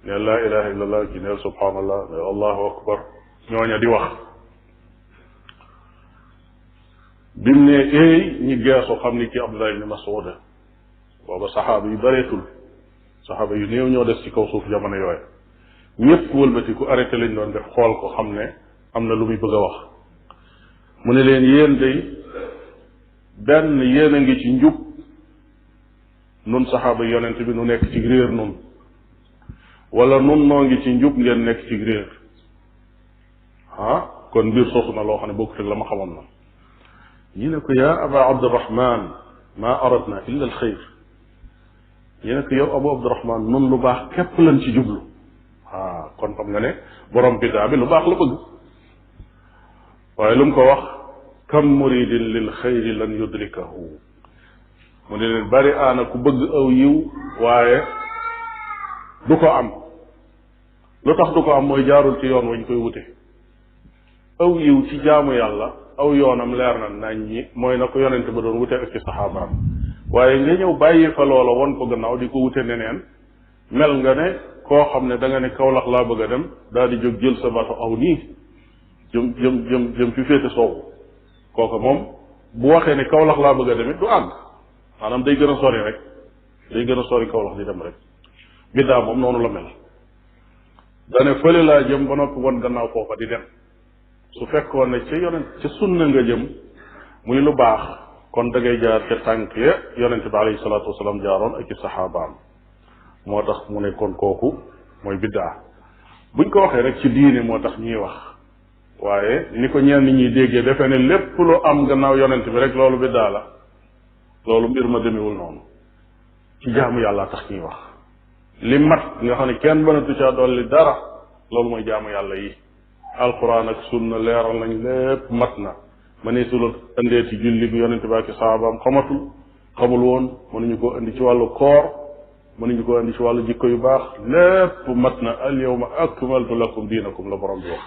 neel laa ilaha illallah gi neel subhanallah neel allahu akbar ñooña di wax bimu ne éey ñi geesu xam ni ki Abdullah ibn Mas'ud booba saxaaba yu bareetul saxaaba yu néew ñoo des ci kaw suuf jamono yooyu ñëpp wëlbati ku arrêté lañ doon def xool ko xam ne am na lu muy bëgg a wax mu ne leen yéen day benn yéen a ngi ci njub nun saxaaba yonent bi nu nekk ci réer nun wala nun noo ngi ci njub ngeen nekk ci réer kon mbir soosu na loo xam ne bokkut ak la ma xamoon na ñi ne ko yaa aba abdurahman maa aradna illa al xayr ñi ne ko yow abu abdurahman nun lu baax képp lan ci jublu kon xam nga ne borom bidaa bi lu baax la bëgg waaye lu mu ko wax kam muridin lil xayri lan yudrikahu mu ne leen bari aana ku bëgg aw yiw waaye du ko am lu tax du ko am mooy jaarul ci yoon wañ koy wute aw yiw ci jaamu yàlla aw yoonam leer na nañ ñi mooy na ko yonente ba doon wute ak ci saxaabaam waaye nga ñëw bàyyi fa loola won ko gannaaw di ko wute neneen mel nga ne koo xam ne da nga ne Kawlax laa bëgg a dem daal di jóg jël sa bato aw nii jëm fi féete soowu kooka moom bu waxee ne Kawlax laa bëgg a dem it du àgg maanaam day gën a sori rek day gën a sori Kawlax di dem rek biddaa moom noonu la mel dane fële laa jëm ba noppi won gannaaw foofa di dem su fekkoon ne ca yonent ca sunna nga jëm muy lu baax kon da ngay jaar ca tànk ya yonent bi alayhi salaatu wasalaam jaaroon ak ci saxaabaam moo tax mu ne kon kooku mooy biddaa buñ ko waxee rek ci diine moo tax ñuy wax waaye ni ko ñenn ñuy déggee defe ne lépp lu am gannaaw yonent bi rek loolu biddaa la loolu mbir ma demewul noonu ci jaamu yàlla tax ñuy wax li mat nga xam ne kenn mënatu caa dolli dara loolu mooy jaamu yàlla yi alquran ak sunna leeral nañ lépp mat na mëneesu la indee ci julli bi yonente bi ak saabaam xamul woon mënuñu ko indi ci wàllu koor mënuñu ko indi ci wàllu jikko yu baax lépp mat na al yawma akmaltu lakum diinakum la borom bi wax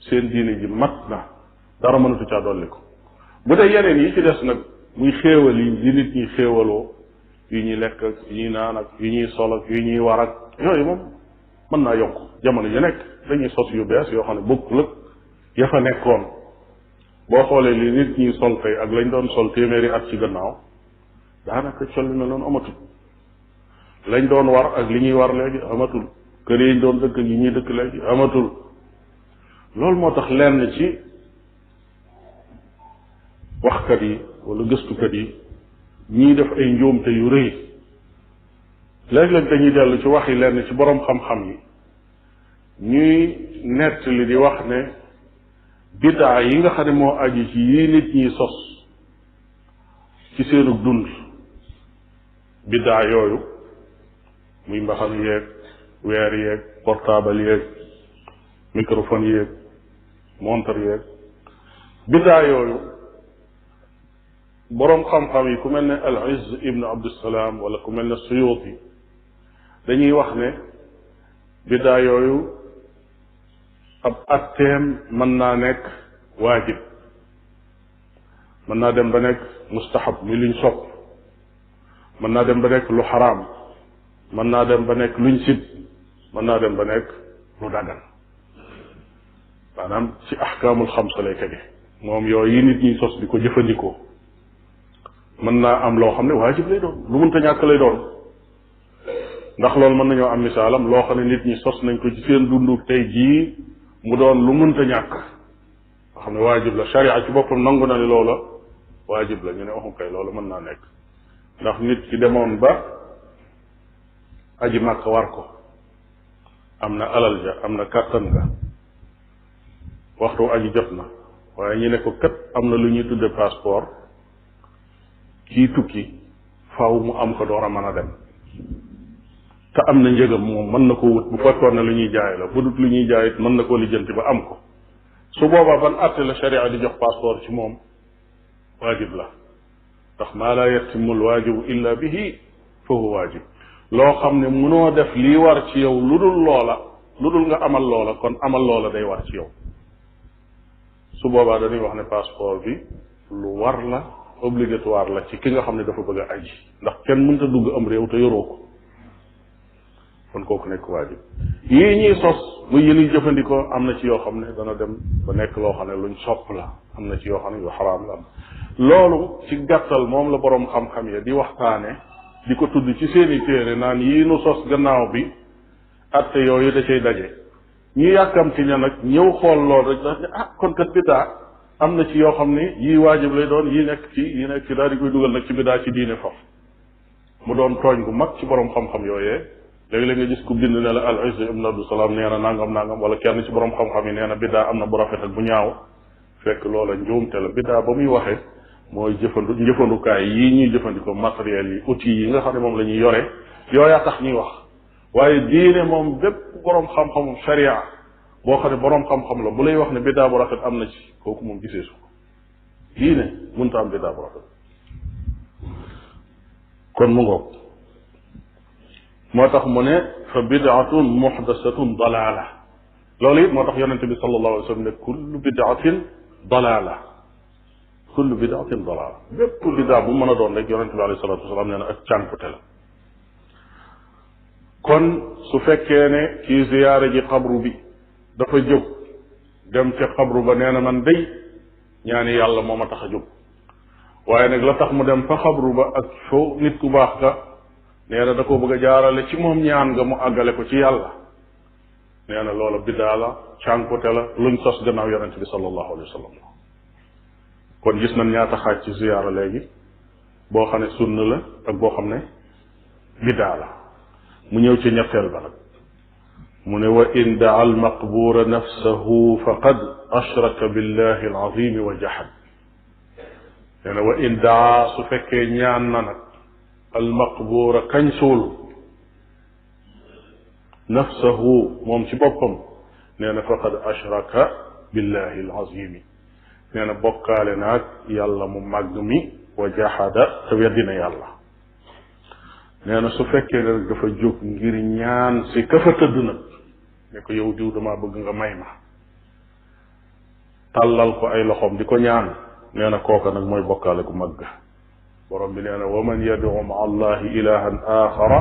seen diine ji mat na dara mënatu caa dolli ko bu dee yeneen yi ci des nag muy xéewal yi nit ñi xéewaloo yu ñuy lekk ak yu ñuy naan ak yu ñuy sol ak yu ñuy war ak yooyu moom mën naa yokk jamono yu nekk dañuy sos yu bees yoo xam ne bokkul ak ya fa nekkoon boo xoolee li nit ñi sol tey ak lañ doon sol téeméeri at ci gannaaw daanaka col bi mel noonu amatul lañ doon war ak li ñuy war léegi amatul kër yi ñu doon dëkk ak yi ñuy dëkk léegi amatul loolu moo tax lenn ci waxkat yi wala gëstukat yi ñii def ay njuumte yu rëy léeg-léeg dañuy dellu ci waxi lenn ci boroom xam-xam yi ñuy nettali di wax ne biddaa yi nga xam ne moo aju ci yii nit ñi sos ci seenu dund biddaa yooyu muy mbaxal yeeg weer yeeg portable yeeg microphone yeeg montre yeeg biddaa yooyu boroom xam-xam yi ku mel ne al Izz ibn Abdusalaam wala ku mel ne Suyuuti dañuy wax ne biddaa yooyu ab atteem mën naa nekk waajib mën naa dem ba nekk mustahab muy luñ sopp mën naa dem ba nekk lu xaraam mën naa dem ba nekk luñ sib mën naa dem ba nekk lu dagan maanaam ci ahkaamul xamsa lay tege moom yooyu yi nit ñi sos di ko jëfandikoo mën naa am loo xam ne waajib lay doon lu mënta ñàkk lay doon ndax loolu mën nañoo am misaalam loo xam ne nit ñi sos nañ ko ci seen dundu tey jii mu doon lu mënta ñàkk nga xam ne waajib la sharia ci boppam nangu na ne loola waajib la ñu ne waxu kay loolu mën naa nekk ndax nit ki demoon ba aji màkk war ko am na alal ja am na kàttan nga waxtu aji jot na waaye ñu ne ko kat am na lu ñuy tudde passeport kii tukki faaw mu am ko door a mën a dem te am na njëgam moom mën na ko wut bu fekkoon ne lu ñuy jaay la bu dut lu ñuy jaay it mën na koo lijjanti ba am ko su boobaa ban àtte la sharia di jox passeport ci moom waajib la ndax maa laa yatimu alwaajibu illa bihi fa huwa waajib loo xam ne mënoo def lii war ci yow lu dul nga amal loola kon amal loola day war ci yow su boobaa dañuy wax ne passeport bi lu war la obligatoire la ci ki nga xam ne dafa bëgg a aji ndax kenn mënta dugg am réew te yoroo ko kon kooku nekk waajib yii ñuy sos muy yi ñuy jëfandikoo am na ci yoo xam ne dana dem ba nekk loo xam ne luñ sopp la am na ci yoo xam ne yu xaraam la loolu ci gàttal moom la boroom xam-xam ya di waxtaane di ko tudd ci seeni téere naan yii nu sos gannaaw bi atte yooyu da cay daje ñu yàkkamti ne nag ñëw xool loolu rek dax ne kon kat biddaa am na ci yoo xam ne yii waajib lay doon yii nekk ci daal di koy dugal nag ci biddaa ci diine foofu mu doon tooñ gu mag ci boroom xam-xam yooyee léegi-léeg nga gis ku bind ne la al Izz ibn Abdusalaam nee na nangam wala kenn ci boroom xam-xam yi nee na biddaa am na bu rafet ak bu ñaaw fekk loola njuumte la biddaa ba muy waxee mooy njëfandukaay yi ñuy jëfandikoo matériel yi outils yi nga xam ne moom la ñuy yore yooyaa tax ñuy wax waaye diine moom bépp boroom xam-xamu sharia boo xam ne boroom xam-xam la bu lay wax ne biddaa bu rafet am na ci kooku moom gisee su ko diine mënta am biddaa bu rafet kon mu ngoog moo tax mu ne fa bidaatun muxdasatun dalaala loolu it moo tax yonente bi sallallahu alayhi wa sallam ne kullu bidaatin dalaala kullu bidaatin dalaala bépp bidaa bu mën a doon rek yonente bi alayhi salatu wasalaam nee na ak cànkute la kon su fekkee ne kii ziyaare ji xabru bi dafa jóg dem ca xabru ba nee na man day ñaani yàlla moo ma tax a jóg waaye nag la tax mu dem fa xabru ba ak foo nit ku baax ka nee na da ko bëgg a jaarale ci moom ñaan nga mu àggale ko ci yàlla nee na loola biddaa la cànkute la luñ sos gannaaw yonente bi sallallahu alayhi wa sallam kon gis nañ ñaata xaaj ci ziyaara léegi boo xam ne sunna la ak boo xam ne biddaa la mu ñëw ci ñetteel ba nag mu ne wa in daa almaqbuura nafsahu faqad ashraka billahi alazim wa jahad nee na wa in daa su fekkee ñaan na nag almaqbuura kañ suul nafsahu moom ci boppam nee na faqad ashraka billahi alazimi nee na bokkaale naag yàlla mu màgg mi wa jahada te weddina yàlla nee na su fekkee ne rek dafa jóg ngir ñaan si ka fa tëdd nag ne ko yow diw damaa bëgg nga may ma tàllal ko ay loxoom di ko ñaan nee na kooka nag mooy bokkaale gu mag borom bi nee na wa man yad'u ma'a allahi ilahan axara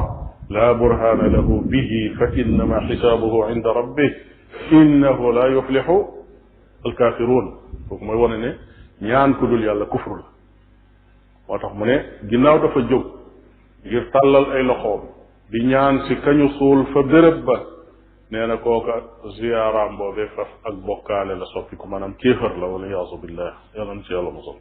la burhana lahu bihi fa innama xisaabuhu inda rabbih innahu la yuflixu alkafirun kooku mooy wane ne ñaan ku dul yàlla kufru la moo tax mu ne ginnaaw dafa jóg ngir tàllal ay loxoom di ñaan si kañu suul fa béréb ba nee na kooka ziyaaraam boobee faf ak bokkaale la soppi ko maanaam kéefar la wala yaasu billah yàlla na ci yàlla mosal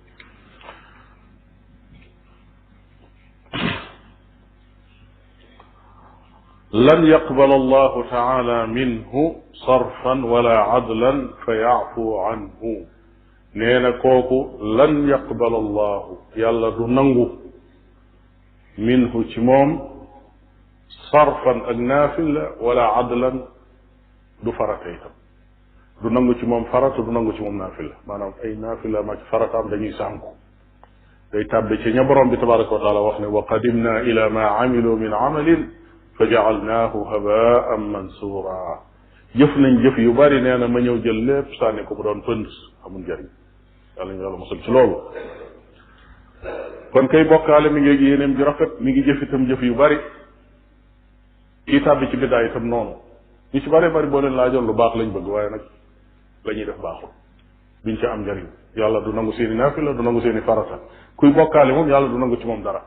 lan yaqbal allahu taala minhu sarfan wala adlan fa yaafu anhu nee na kooku lan yaqbal allahu yàlla du nangu minhu ci moom sarfan ak naafila wala adlan du farata itam du nangu ci moom farata du nangu ci moom naafila maanaam ay naafila ma ci farataam dañuy sànku day tàbbi ci ña borom bi tabaraka wa taala wax ne wa qadimna ila ma amilu min amalin fa jaalnaahu habaan mansura jëf nañ jëf yu bari nee na ma ñëw jël lépp sànni ko mu doon pënd amul njëriñ yàlla ñu yàlla mosal ci loolu kon kay bokkaale mi ngi yéeneem ju rafet mi ngi jëf itam jëf yu bari kii tàbbi ci biddaa itam noonu ñu ci bari bari boo leen laajoon lu baax lañ bëgg waaye nag la ñuy def baaxul duñ ci am njëriñ yàlla du nangu seeni naafila du nangu seeni farata kuy bokkaale moom yàlla du nangu ci moom dara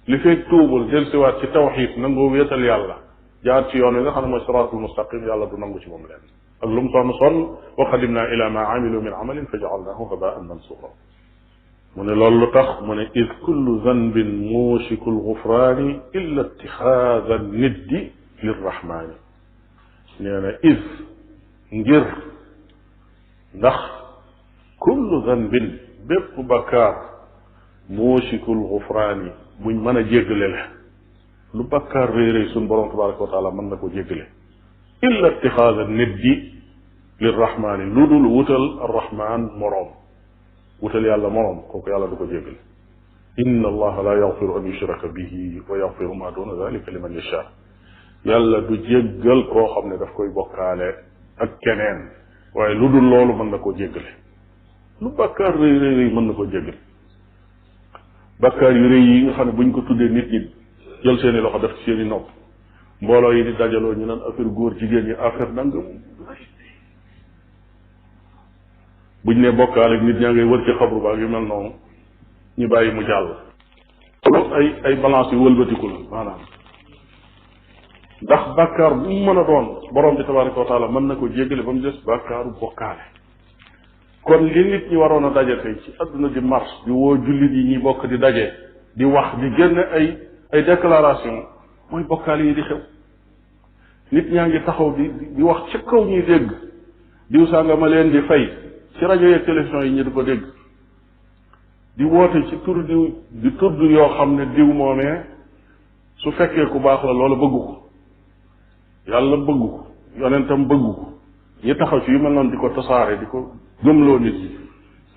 li fekk tuubul del siwaat ci tawxiid nangoo wéetal yàlla jaar ci yoon wi nga xam ne mooy siraatul mustaqim yàlla du nangu ci moom leen ak lu mu sonn sonn wa qadimna ila ma amilu min amalin fa jaalnahu habaan mansura mu ne loolu lu tax mu ne id kullu zanbin muusiku lgufraani illa itixaada niddi lirrahmaani nee na id ngir ndax kullu zanbin bépp bakkaar muusiku lgufraani buñ mën a jéggale la lu bakkaar rëy rëy suñ borom tabaraka wa taala mën na ko jéggale illa itixaada niddi lirrahmaani lu dul wutal arrahman moroom wutal yàlla moroom kooku yàlla du ko jéggale inna allaha la yaxfiru an yushraka bihi wa yaxfiru ma duna dalika liman yasha yàlla du jéggal koo xam ne daf koy bokkaale ak keneen waaye lu dul loolu mën na koo jéggale lu bakkaar rëy rëy rëy mën na koo jéggale bakkaar yu rëy yi nga xam ne buñ ko tuddee nit ñi jël seeni loxo def ci seeni nopp mbooloo yi di dajaloo ñu naan affaire góor jigéen ñi affaire nangam buñ ne bokkaale ak nit ñaa ngay wër ci xabru baag yu mel noonu ñu bàyyi mu jàll loolu ay balance yu wëlbatiku la maanaam ndax bàkkaar bu mu mën a doon borom bi tabaraka wa taala mën na ko jéggale ba mu des bàkkaaru bokkaale kon li nit ñi waroon a daje tey ci adduna di marche di woo jullit yi ñuy bokk di daje di wax di génne ay déclaration mooy bokkaale yi di xew nit ñaa ngi taxaw di wax ci kaw ñuy dégg diw saa nga ma leen di fay ci rajo yeeg télévision yi ñu di ko dégg di woote ci tur diw di tudd yoo xam ne diw moomee su fekkee ku baax la loola bëggu ko yàlla bëggu ko yonentam bëggu ko ñi taxaw ci yu mel noonu di ko tasaare di ko gëmloo nit ñi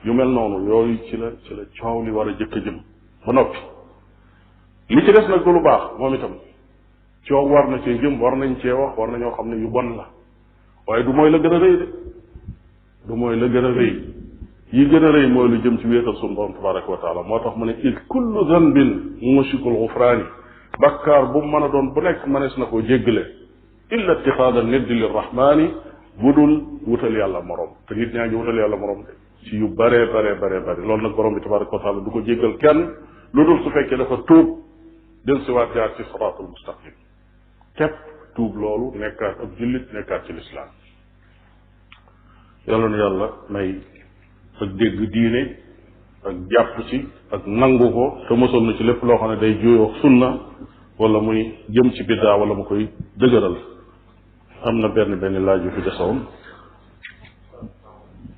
yu mel noonu yooyu ci la coow li war a jëkk a jëm ba noppi li ci des nag du lu baax moom itam coow war na cee jëm war nañ cee wax war nañoo xam ne yu bon la waaye du mooy la gën a rëy de du mooy la gën a rëy yi gën a rëy mooy lu jëm ci wéetal sunu borom tabaraka wa taala moo tax mu ne id kullu zanbin mushikul gufraani bakkaar bu mën a doon bu nekk mënees na koo jéggale illa itixaada niddi lirrahmaani bu dul wutal yàlla morom te nit ñaa ngi wutal yàlla morom de ci yu bare loolu nag borom bi tabaraka wa taala du ko jéggal kenn lu dul su fekkee dafa tuub del siwaat jaar ci siraatul mustaqim képp tuub loolu nekkaat ab jullit nekkaat ci lislaam yàlla na yàlla may ak dégg diine ak jàpp ci ak nangu ko te mosal na ci lépp loo xam ne day juyoo sunna wala muy jëm ci biddaa wala mu koy dëgëral am na benn laaj yu fi desoon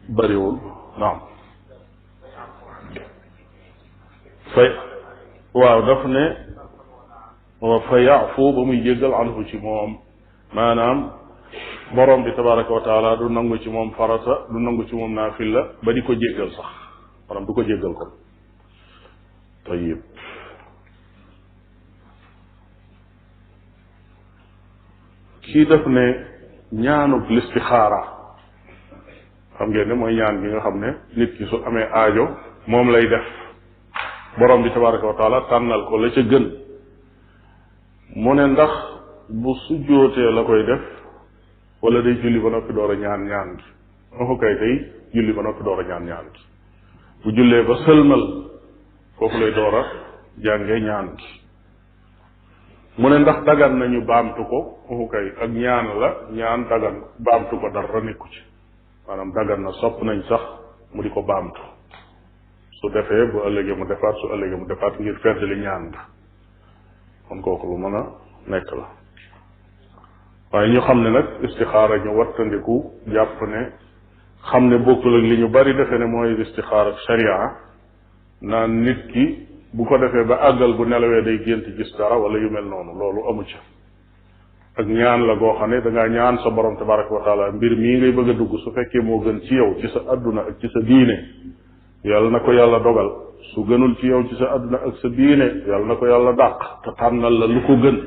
bariwul naam fay waaw daf ne fa yaafu ba muy jéggal anhu ci moom maanaam borom bi tabaraka wa taala du nangu ci moom farata du nangu ci moom naafila ba di ko jéggal sax maanaam du ko jéggal ko tayib kii def ne ñaanub listixaara xam ngeen ne mooy ñaan gi nga xam ne nit ki su amee aajo moom lay def borom bi tabaraka wa taala tànnal ko la ca gën mu ne ndax bu sujjootee la koy def wala day julli ba noppi door a ñaan gi waxu kay day julli ba noppi door a ñaan gi bu jullee ba sëlmal foofu lay door a jàngee ñaan gi mu ne ndax dagan nañu baamtu ko waxu kay ak ñaan la ñaan dagan baamtu ko dara nekku ci maanaam dagan na sopp nañ sax mu di ko baamtu su defee bu ëllëgee mu defaat su ëllëgee mu defaat ngir feddali ñaan ga kon kooku lu mën a nekk la waaye ñu xam ne nag istixaara ñu wattandiku jàpp ne xam ne bokkul ak li ñu bari defe ne mooy istixaara ak sharia naan nit ki bu ko defee ba àggal bu nelawee day gént gis dara wala yu mel noonu loolu amu ca ak ñaan la goo xam ne dangaa ñaan sa borom tabaraka wa taala mbir mii ngay bëgg a dugg su fekkee moo gën ci yow ci sa adduna ak ci sa diine yàlla na ko yàlla dogal su gënul ci yow ci sa adduna ak sa diine yàlla na ko yàlla dàq te tànnal la lu ko gën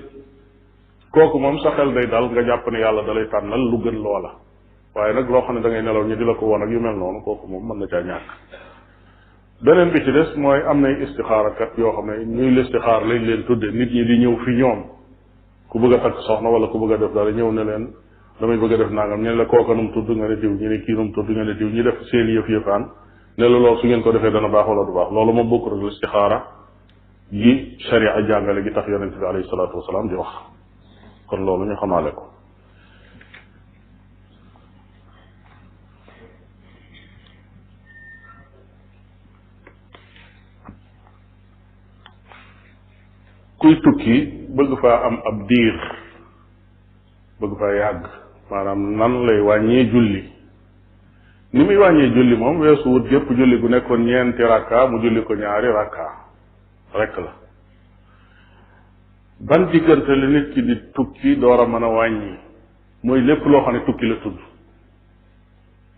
kooku moom sa xel day dal nga jàpp ne yàlla dalay tànnal lu gën loola waaye nag loo xam ne da ngay nelaw ñu di la ko won ak yu mel noonu kooku moom mën na caa ñàkk beneen bi ci des mooy am nay istixaarakat yoo xam ne ñuy listixaar lañ leen tudde nit ñi di ñëw fi ñoom ku bëgg a takk soxna wala ku bëgg a def dara ñëw ne leen damay bëgg a def nangam ñu ne la kooka num tudd nga ne diw ñu ne kii num tudd nga ne diw ñu def seen yëf-yëfaan ne la loolu su ngeen ko defee dana baax wala du baax loolu moom bokkul ak listixaara gi sharia jàngale gi tax yonente bi alayhi salaatu wasalaam di wax kon loolu ñu xamaale ko kuy tukki bëgg faa am ab diir bëgg faa yàgg maanaam nan lay wàññee julli ni muy wàññee julli moom weesu wut gépp julli gu nekkoon ñeenti rakka mu julli ko ñaari rakka rekk la ban diggante la nit ki di tukki door a mën a wàññi mooy lépp loo xam ne tukki la tudd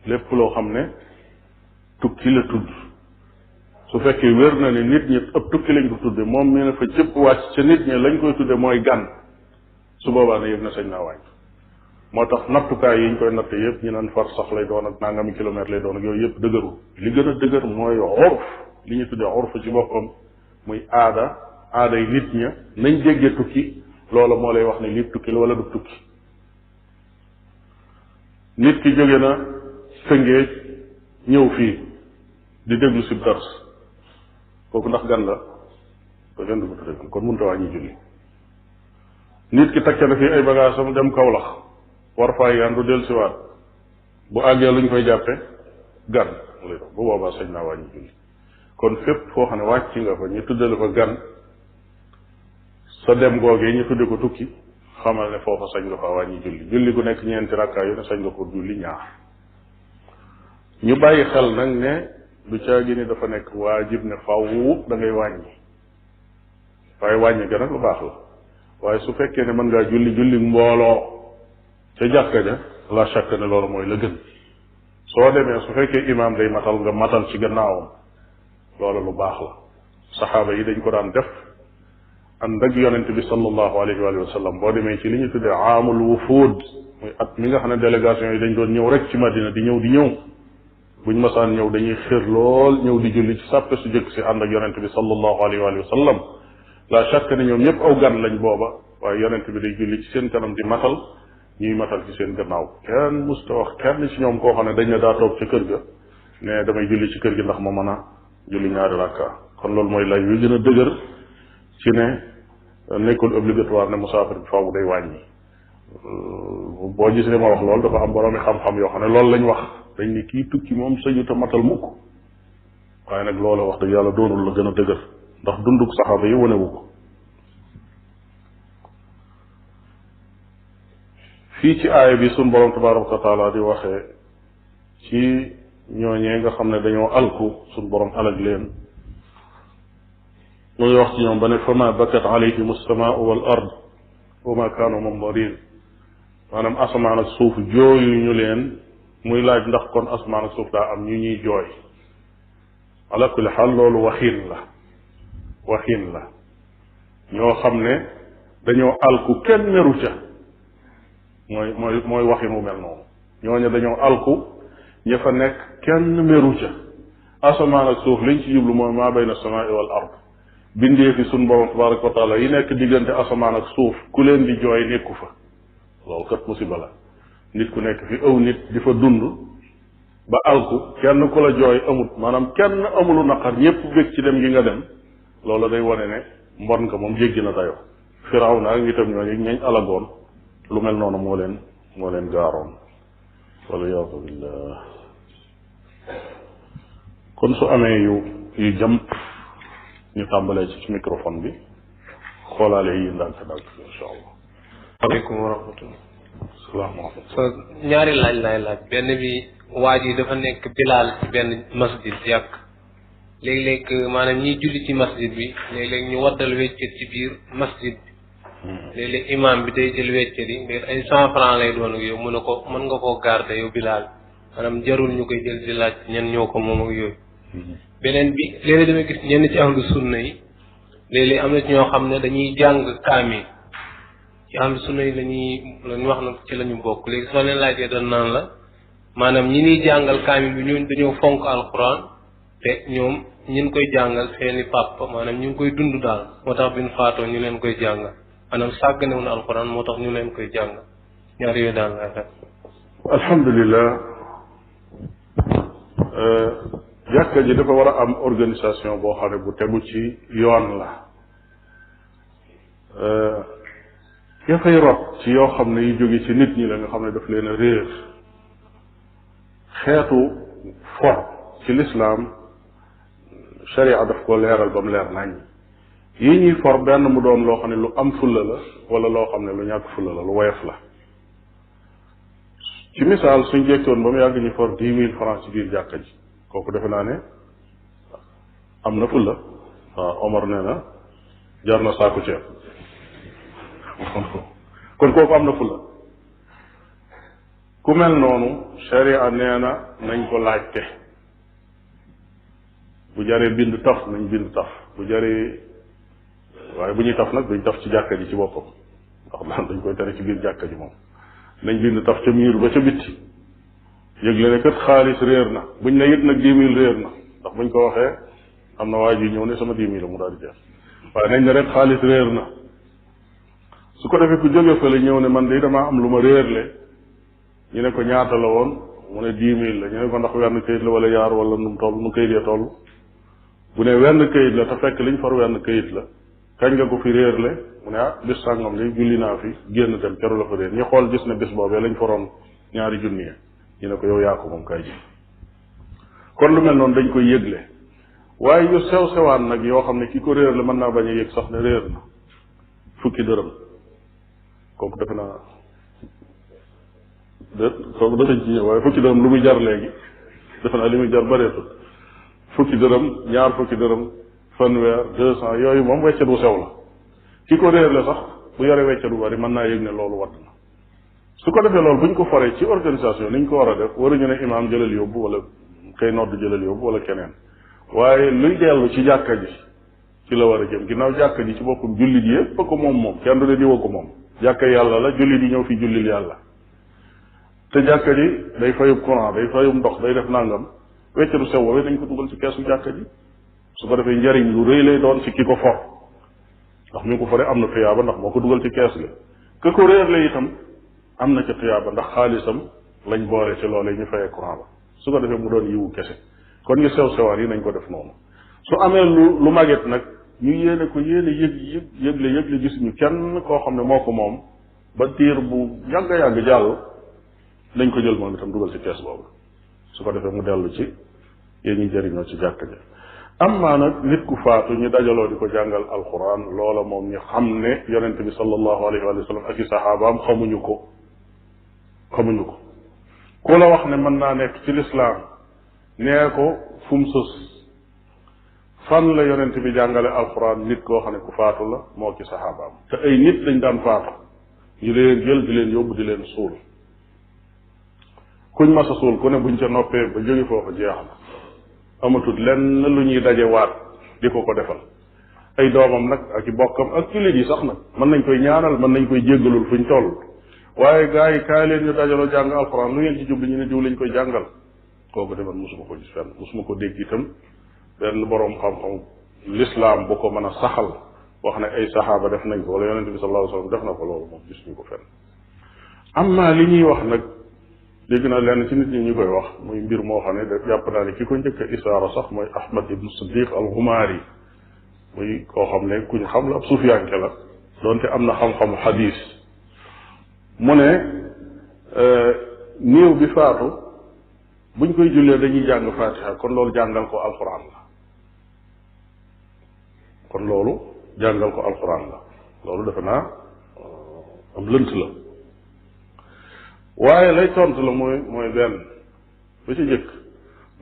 lépp loo xam ne tukki la tudd su fekkee wér na ne nit ñi ëpp tukki lañ ko tudde moom mi ne fa cëpp wàcc ca nit ñi lañ koy tudde mooy gan su boobaa ne yëg na sañ naa wàññi moo tax nattukaay yi ñu koy natte yëpp ñu naan far sax lay doon ak nangami kilomètre lay doon ak yooyu yëpp dëgëru li gën a dëgër mooy urf li ñu tuddee urf ci boppam muy aaday nit ña nañ déggee tukki loola moo lay wax ne lii tukki la wala du tukki nit ki jóge na Tëngéej ñëw fii di déglu si dars kooku ndax gan la ko gan du ko tudde kon mënut a wàññi julli nit ki takk na fii ay bagaasam dem Kawlax war faa yandu dellusiwaat bu àggee luñ koy jàppe gan lay doon bu boobaa sañ naa wàññi julli kon fépp foo xam ne wàcc nga fa ñu tuddale fa gan sa dem googee ñu tudde ko tukki xamal ne foofa sañ nga faa wàññi julli julli gu nekk ñeenti rakkaa yu ne sañ nga ko julli ñaar ñu bàyyi xel nag ne du caagi ni dafa nekk waajib ne faw da ngay wàññi waaye wàññi ga nag lu baax la waaye su fekkee ne mën ngaa julli mbooloo ca jàkka ja la chaque ne loolu mooy la gën soo demee su fekkee imaam day matal nga matal ci gannaawam loolu lu baax la saxaaba yi dañ ko daan def ànd ak yonent bi sallallahu alayhi wa sallam boo demee ci li ñu tuddee aamul wufuud muy at mi nga xam ne délégation yi dañ doon ñëw rek ci Madina di ñëw buñ masaan ñëw dañuy xër lool ñëw di julli ci sàppe su jëkk si ànd ak yonent bi sallallahu alayhi wa sallam la chaque ne ñoom ñëpp aw gan lañ booba waaye yonent bi day julli ci seen kanam di matal ñuy matal ci seen gannaaw kenn musta wax kenn ci ñoom koo xam ne dañ ne daa toog ca kër ga ne damay julli ci kër gi ndax ma mën a julli ñaari rakka kon loolu mooy lay wi gën a dëgër ci ne nekkul obligatoire ne musaafir bi faaw day wàññi boo gisee ma wax loolu dafa am boroomi xam-xam yoo xam ne loolu lañ wax dañ ni kii tukki moom sañu te matal mukk waaye nag loolu wax dëgg yàlla doonul la gën a dëgër ndax dunduk saxaaba yi wanewu ko fii ci aaya bi sun borom tabaraka wa taala di waxee ci ñooñee nga xam ne dañoo alku sun borom alag leen muy wax ci ñoom ba ne fama bakat alayhim alsamaau wal ard wa ma kaanu mundarin maanaam asamaan ak suuf jooyu ñu leen muy laaj ndax kon asamaan ak suuf daa am ñu ñuy jooy ala kulli xaal loolu waxin la ñoo xam ne dañoo alku kenn meru ca mooy waxin wu mel noonu ñooñu dañoo alku ña fa nekk kenn meru ca asamaan ak suuf liñ ci jublu mooy maa bayna samaai wal ard bindee fi sun borom tabaraka wa taala yi nekk diggante asamaan ak suuf ku leen di jooy nekku fa loolu kat musiba la nit ku nekk fi aw nit di fa dund ba alku kenn ku la jooy amut maanaam kenn amulu naqar ñépp bég ci dem gi nga dem loolu day wane ne mbon nga moom jéggi na dayo firaw na ak itam ñooñu ñañ alagoon lu mel noonu moo leen gaaroon waliyaadu billah kon su amee yu jam ñu tàmbalee ci microphone bi xoolaale yi ndànk insha allah aleykum wa rahmatullah salaamaaleykum so ñaari laaj benn bi waa ji dafa nekk bilaal ci benn masjid yàq léeg-léeg maanaam ñiy julli ci masjid bi léeg-léeg ñu waddal weccet ci biir masjid bi léeg-léeg imam bi day jël weccet yi léegi ay 100 francs lay doon ak yow mën nga koo garder yow bilaal maanaam jarul ñu koy jël di laaj ñan ñoo ko moom ak yooyu beneen bi léeg-léeg damay gis ñenn ci ahlu sunna yi léeg-léeg am na ci ñoo xam ne dañuy jàng kaamil ci ahlu sunna yi lañu wax na ci la ñu bokk léegi soo leen laajee doon naan la maanaam ñi ñuy jàngal kaamil bi ñooñu dañoo fonk alquran te ñoom ñin koy jàngal seeni papa maanaam ñu ngi koy dund daal moo tax bi ñu faatoo ñu leen koy jàngal maanaam sàgganewuñ alquran moo tax ñu leen koy jàngal ñaar yooyu daal laa def alhamdulilah jàkka ji dafa war a am organisation boo xam ne bu tegu ci yoon la ya fay rot ci yoo xam ne yu jóge ci nit ñi la nga xam ne daf leen a réer xeetu for ci lislaam sharia daf ko leeral ba mu leer nañ yi ñuy for benn mu doon loo xam ne lu am fulla la wala loo xam ne lu ñàkk fulla la lu woyof la ci misaal suñ jekkoon ba mu yàgg ñu for 10 000 francs ci biir jàkka ji kooku defe naa ne am na fulla waaw Omar nee na jar na saaku ceeb kon kooku am na fulla ku mel noonu sharia nee na nañ ko laajte bu jaree bind taf nañ bind taf bu jaree waaye bu ñuy taf nag duñ taf ci jàkka ji ci boppam ndax dañ koy tere ci biir jàkka ji moom nañ bind taf ca miir ba ca bitti yëgle ne kat xaalis réer na buñ ne it nag 10 000 réer na ndax buñ ko waxee am na waa ji ñëw ne sama 10 000 la mu daal di jeex waaye nañ ne rek xaalis réer na su ko defee ku jóge fële ñëw ne man de damaa am lu ma réerle ñu ne ko ñaata la woon mu ne 10 000 la ñu ne ko ndax wenn kayit la wala yaar wala nu mu toll nu kayit ya toll bu ne wenn kayit la te fekk liñ far wenn kayit la kañ nga ko fi réerle mu ne bis sàngam de julli naa fi génn dem keroog la fa réer ñu xool gis ne bis boobee lañ faroon 2 junni ñu ne ko yow yaa ko moom kay ji kon lu mel noonu dañ koy yëgle waaye yu sew sewaan nag yoo xam ne ki ko réer la mën naa bañ a yëg sax ne réer na fukki dërëm kooku defe naa kooku danañ ci ñëw waaye fukki dërëm lu muy jar léegi defe naa li muy jar bëreetul fukki dërëm ñaar fukki dërëm fanweer 200 yooyu moom weccet wu sew la ki ko réer la sax bu yore weccet bu bari mën naa yëg ne loolu wadd na su ko defee loolu bu ñu ko foree ci organisation ni ñu ko war a def waruñu ne imaam jëlal yóbbu wala kay nodd jëlal yóbbu wala keneen waaye luy dellu ci jàkka ji ci la war a jëm ginnaaw jàkka ji ci boppam jullit yépp ko moom kenn du ne diwa ko moom jàkka yàlla la jullit yi ñëw fi jullil yàlla te jàkka ji day fayub courant day fayub ndox day def nangam weccetu sew woowee dañ ko dugal ci keesu jàkka ji su ko defee njariñ lu rëy lay doon ci ki ko for ndax mi ngi ko fore am na tuyaaba ndax moo ko dugal ci kees ga ka ko réer la itam am na ca tuyaaba ndax xaalisam lañ boole ci loolee ñu fayee courant ba su ko defee mu doon yiwu kese kon ñu sew sewaan yi nañ ko def noonu su amee lu màgget nag ñu yéene ko yéene yëgle gisuñu kenn koo xam ne moo ko moom ba diir bu yàgg jàll nañ ko jël moom itam dugal ci kees boobu su ko defee mu dellu ci yéen ñi jëriñoo ci jàkk ji amma nag nit ku faatu ñu dajaloo di ko jàngal alquran loola moom ñu xam ne yonente bi sallallahu alayhi wa sallam ak i saxaabaam xamuñu ko ku la wax ne mën naa nekk ci lislaam nee ko fu mu sës fan la yonente bi jàngale alquran nit koo xam ne ku faatu la moo ki saxaabaam te ay nit dañ daan faatu ñu leen jël di leen yóbbu di leen suul kuñ mas a suul ku ne buñ ca noppee ba jóge foofu jeex na amatul lenn lu ñuy daje waat di ko defal ay doomam nag ak i bokkam ak jullit yi sax nag mën nañ koy ñaanal mën nañ koy jéggalul fuñ toll waaye gars yi kaay leen ñu dajaloo jàng alxuraan lu ngeen ci jubli ñu ne diw lañ koy jàngal kooku de man mosuma ko gis fenn mosuma ko dégg itam benn boroom xam-xam l'islam bu ko mën a saxal wax ne ay saxaaba def nañ ko wala yonente bi sallallahu alayhi wasallam def na ko loolu moom gis ñu ko fenn amma li ñuy wax nag dégg naa lenn ci nit ñi ñu koy wax muy mbir moo xam ne da jàpp naa ne ki ko njëkk a isaara sax mooy Ahmad ibn Siddiq al-Ghumari muy koo xam ne kuñ xam la ab sufiyanke la doonte am na xam-xamu xadiis mu ne néew bi faatu buñ koy jullee dañuy jàng fatiha kon loolu jàngal ko alquran la loolu defe naa am lënt la waaye lay tontu la mooy benn ba ci jëkk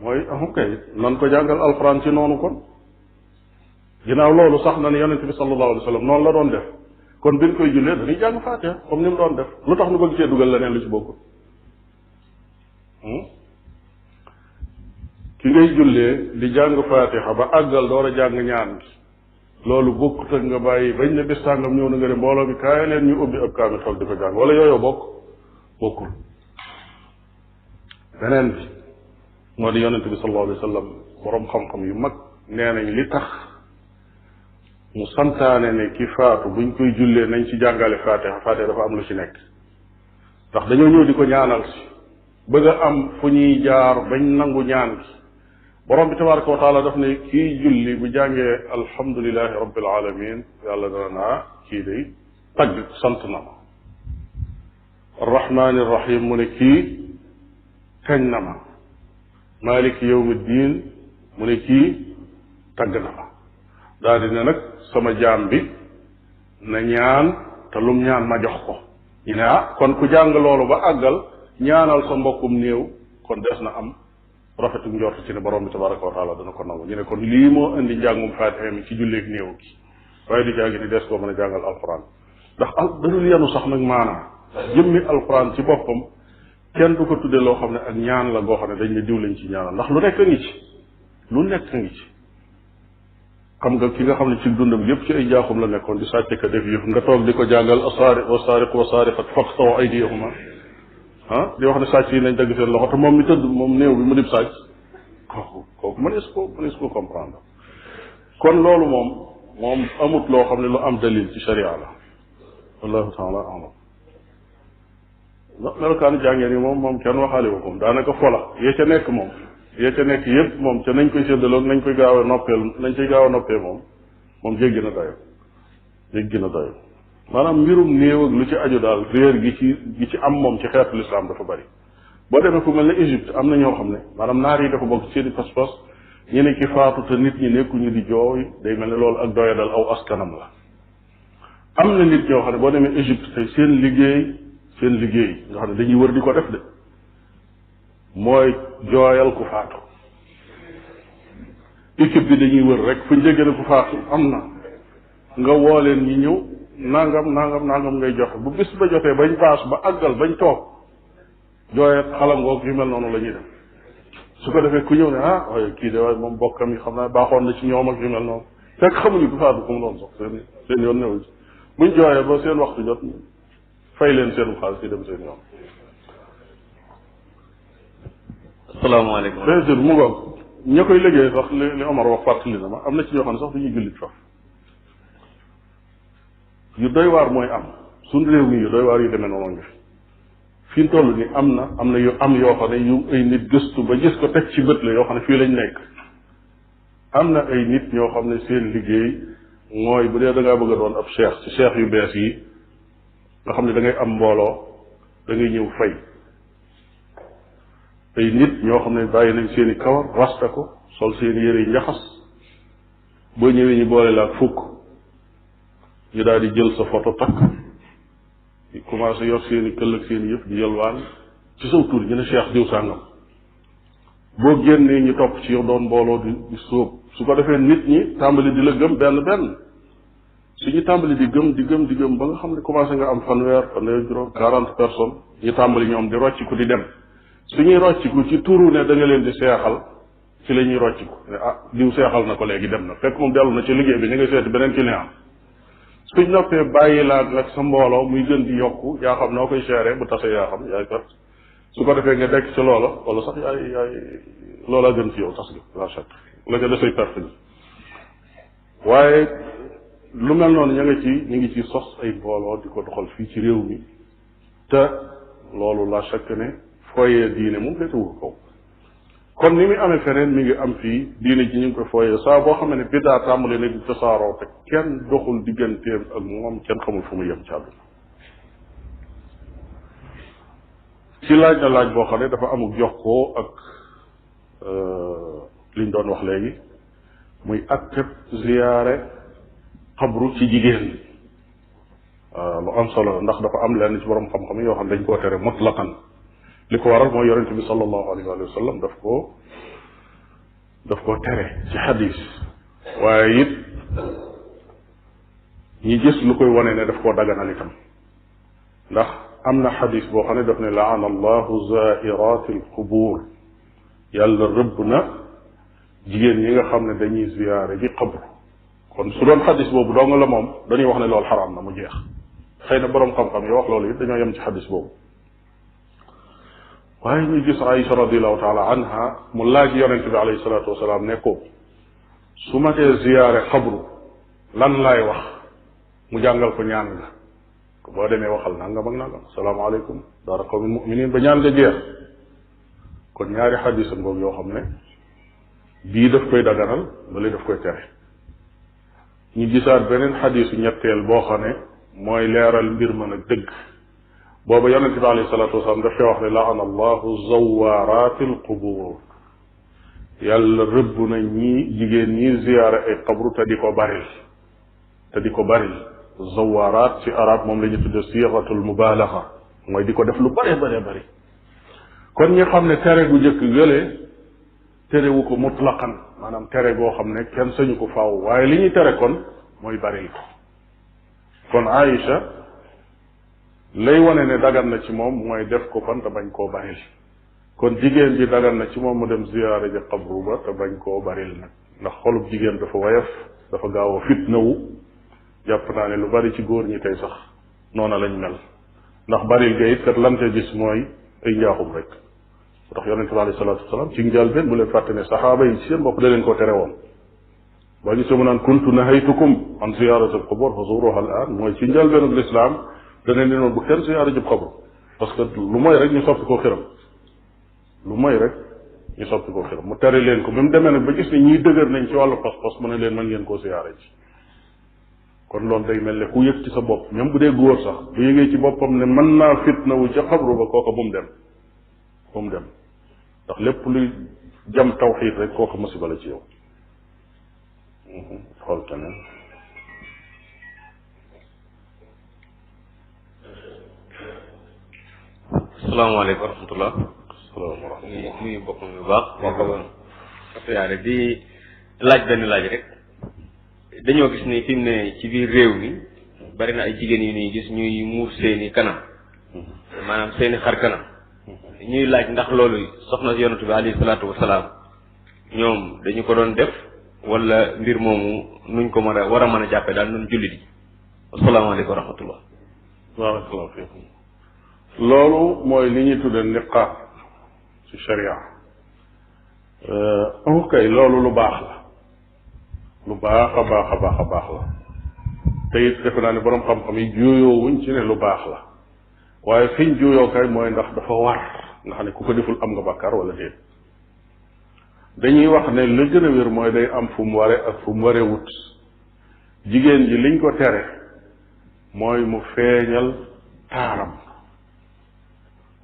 mooy kay nan ko jàngal alquran ci noonu kon ginnaaw loolu sax na ne yonente bi sallallahu alayhi wa sallam noonu la doon def kon biñ koy jullee dañuy jàng fatiha comme ni mu doon def lu tax nu bëgg cee dugal leneen lu ci bokkul ki ngay jullee di jàng fatiha ba àggal door a jàng ñaan gi loolu bokkut ak nga bàyyi bañ ne bis sàngam ñëw na nga ne mbooloo mi kaay leen ñu ubbi ab kaamil toog di ko jàng wala yooyu bokkul beneen bi moo di yonente bi sallallahu alayhi wa sallam boroom xam-xam yu mag nee nañ li tax mu santaane ne ki faatu buñ koy jullee nañ ci jàngale fatiha dafa am lu ci nekk ndax dañoo ñëw di ko ñaanal si bëgg a am fu ñuy jaar bañ nangu ñaan gi borom bi tabaraka wa taala daf ne kii julli bu jàngee alhamdulilahi rabbil alamin yàlla dana naa kii day tagg sant na ma arrahmani irrahim mu ne kii kañ na ma maliki yawmi ddin mu ne kii tagg na ma daal di ne nag sama jaam bi na ñaan te lum ñaan ma jox ko ñu ne kon ku jàng loolu ba àggal ñaanal sa mbokkum néew kon des na am rafetu njort ci ne borom bi tabaraka wa taala dana ko nangu ñu ne kon lii moo indi njàngum faatiha mi ci julleeg néew gi waaye di jàngi ni des koo mën a jàngal alquran ndax danul yenu sax nag maanaam jëmmi alquran ci boppam kenn du ko tudde loo xam ne ak ñaan la goo xam ne dañ ne diw lañ ci ñaanal ndax lu nekk a ngi ci xam nga ki nga xam ne ci dundam yépp ci ay jaaxum la nekkoon di sàcc ka def yëf nga toog di ko jàngal asaariq wa saariq wa saariqat faqtaw aydiyahuma di wax ne sàcc yi nañ dagg seen loxo te moom mi tëdd moom néew bi mu dib sàcc kooku mënees ko comprendre kon loolu moom amut loo xam ne lu am dalil ci sharia la wallahu taala alam melokaanu jàngeen yi moom kenn waxaale ko daanaka fola yee ca nekk yëpp moom ca nañ koy séddaloon nañ koy gaaw a noppee moom jéggi na dayo maanaam mbirum néew ak lu ci aju daal réer gi ci am moom ci xeetu lislaam dafa bari boo demee fu mel ne Égypte am na ñoo xam ne maanaam naar yi dafa bokk ci seeni pas-pas ñu ne ki faatu te nit ñi nekkuñu di jooy day mel ne loolu ak doya dal aw askanam la am na nit ñoo xam ne boo demee Égypte tey seen liggéey nga xam ne dañuy wër di ko def de mooy jooyal ku faatu. équipe bi dañuy wër rek fu ñu déggee ne ku faatu am na nga woo leen ñi ñëw nangam ngay joxe bu bis ba jotee bañ baas ba àggal bañ toog jooyat xalangoog yu mel noonu la ñuy def su ko defee ku ñëw ne waaye kii de waaye moom bokkam yi xam naa baaxoon na ci ñoom ak yu mel noonu fekk xamuñu ku faatu ku mu doon sax seen yoon newu ci buñ jooyee ba seen waxtu jot fay leen seen xaalis yi dem seen yoon. asalaamaaleykum. bien sûr mu ngoog ña koy liggéey sax li Omar wax fàttali na ma am na ci ñoo xam ne sax duñuy jullit faf yu doy waar mooy am suñ réew mi yu doy waar yu demee noonu ngi fi mu toll ni am na yu am yoo xam ne yu ay nit gëstu ba gis ko teg ci bët la yoo xam ne fii lañ nekk am na ay nit ñoo xam ne seen liggéey mooy bu dee da ngaa bëgg a doon ab cheikh ci cheikh yu bees yi nga xam ne da ngay am mbooloo da ngay ñëw fay ay nit ñoo xam ne bàyyi nañ seen i kawar rasta ko sol seen i yére yi njaxas boo ñëwee ñu boole la ak fukk ñu daal di jël sa photo takk di commencé yor seen i këll ak seen i yëf di yalwaan ci saw tur ñu ne cheikh diw sàngam boo génnee ñu topp ci yow doon mbooloo di sóob su ko defee nit ñi tàmbali di la gëm benn suñu tàmbali di gëm ba nga xam ne commencé nga am fanweer juróom 40 personnes ñu tàmbali ñoom di rocciku di dem suñuy rocciku ci turu ne da nga leen di seexal ci la ñuy rocciku ne diw seexal na ko léegi dem na fekk moom dellu na ci liggéey bi ñu ngay seeti beneen client suñ noppee bàyyi laa nag sa mbooloo muy gën di yokku yaa xam noo koy seere bu tase yaa xam yaay perte su ko defee nga dekk ci loola wala sax yaay loola gën ci yow tas gi la chaque la ca desay perte bi waaye lu mel noonu ñu ngi ci sos ay mbooloo di ko doxal fii ci réew mi te loolu la chaque ne fooyee diine moom féetewu kaw kon ni muy amee feneen mi ngi am fii diine ji ñu ngi koy fooyee saa boo xam ne biddaa tàmbali na di tasaaroo te kenn doxul digganteem ak moom kenn xamul fu mu yem ci àdduna ci laaj na laaj boo xam ne dafa amuk jokkoo ak liñ doon wax léegi muy atteb ziyaare xabru ci jigéen lu am solo ndax dafa am lenn ci borom xam-xam yoo xam ne dañ koo tere mutlaqan li ko waral mooy yonente bi sallallahu alayhi wa sallam daf koo tere ci xadis waaye it ñi gis lu koy wane ne daf koo daganal itam ndax am na xadis boo xam ne daf ne laana allahu zairati alqubur yàlla rëbb na jigéen ñi nga xam ne dañuy ziyaare ji xabru kon su doon xadis boobu doo nga la moom dañuy wax ne loolu xaraam na mu jeex xëy na boroom xam-xam yi wax loolu it dañoo yem ci xadis boobu waaye ñu gis Aïcha radiallahu taala anha mu laaj yonente bi alayhi salatu wasalaam ne ko su ma tee ziyaare xabru lan laay wax mu jàngal ko ñaan nga boo demee waxal nangam ak nangam asalaamaaleykum daara qawmin muminin ba ñaan nga jeex kon ñaari xadis ngoog yoo xam ne bii daf koy daganal bale daf koy tere ñu gisaat beneen xadisu ñetteel boo xam ne mooy leeral mbir ma nag dëgg booba yonente bi alayhi salatu wasalaam dafay wax ne laana allahu zawaaraati alqubur yàlla rëbb na jigéen ñi ziyaare ay qabru te di ko baril zawaaraat ci arab moom la ñu tudde siixatul mubaalaxa mooy di ko def lu bare bari kon ñi xam ne tere gu jëkk gële terewu ko mutlaqan maanaam tere goo xam ne kenn sañu ko faaw waaye li ñuy tere kon mooy baril ko kon Aïcha lay wane ne dagan na ci moom mooy def ko kon te bañ koo baril kon jigéen ji dagan na ci moom mu dem ziyaare ji xabru ba te bañ koo baril nag ndax xolub jigéen dafa woyof dafa gaaw a fitnawu jàpp naa ne lu bari ci góor ñi tey sax noona lañ mel ndax baril ga it kat lante gis mooy ay njaaxum rek tax yonente bi alayhi salaatu wasalaam ci njaal benn bu leen fàtte ne saxaaba yi ci seen bopp da leen ko tere woon ba ñu sama naan kuntu nahaytukum an ziyaarati al qubur fa zuruha al an mooy ci njaal benn lislaam dana ne noonu bu kenn ziyaara jëb xabru parce que lu mooy rek ñu soppi koo xiram mu tere leen ko bi mu demee nag ba gis ne ñiy dëgër nañ ci wàllu pas-pas mu ne leen mën ngeen koo ziyaara ji kon loolu day mel ne ku yëg ci sa bopp même bu dee góor sax bu yëgee ci boppam ne mën naa fitnawu ca xabru ba kooka bu mu dem ndax lépp luy jam tawxiid rek kooka musiba la ci yow xool keneen asalaamaaleykum wa rahmatullah salaam wa rahmatullah. nuyu bokk bu baax. waaw di laaj benn laaj rek dañoo gis ni fi mu ne ci biir réew mi bari na ay jigéen yu ñuy gis ñuy muur seeni kanam maanaam seeni xar kanam ñuy laaj ndax loolu soxna yonent bi alayhi salaatu wasalaam ñoom dañu ko doon def wala mbir moomu nuñ ko war a mën a jàppee daal nun jullit yi. asalaamaaleykum wa rahmatullah. barakallahu fiikum. loolu mooy li ñuy tudde niqaab ci sharia. kay loolu lu baax la lu baax a baax a baax a baax la te it defe naa ne boroom xam-xam yi juuyoo wuñ ci ne lu baax la waaye fiñ juuyoo kay mooy ndax dafa war nga xam ne ku ko deful am nga bàkkaar wala déet. dañuy wax ne la gën a wér mooy day am fu mu ware ak fu mu ware wut jigéen ji liñ ko tere mooy mu feeñal taaram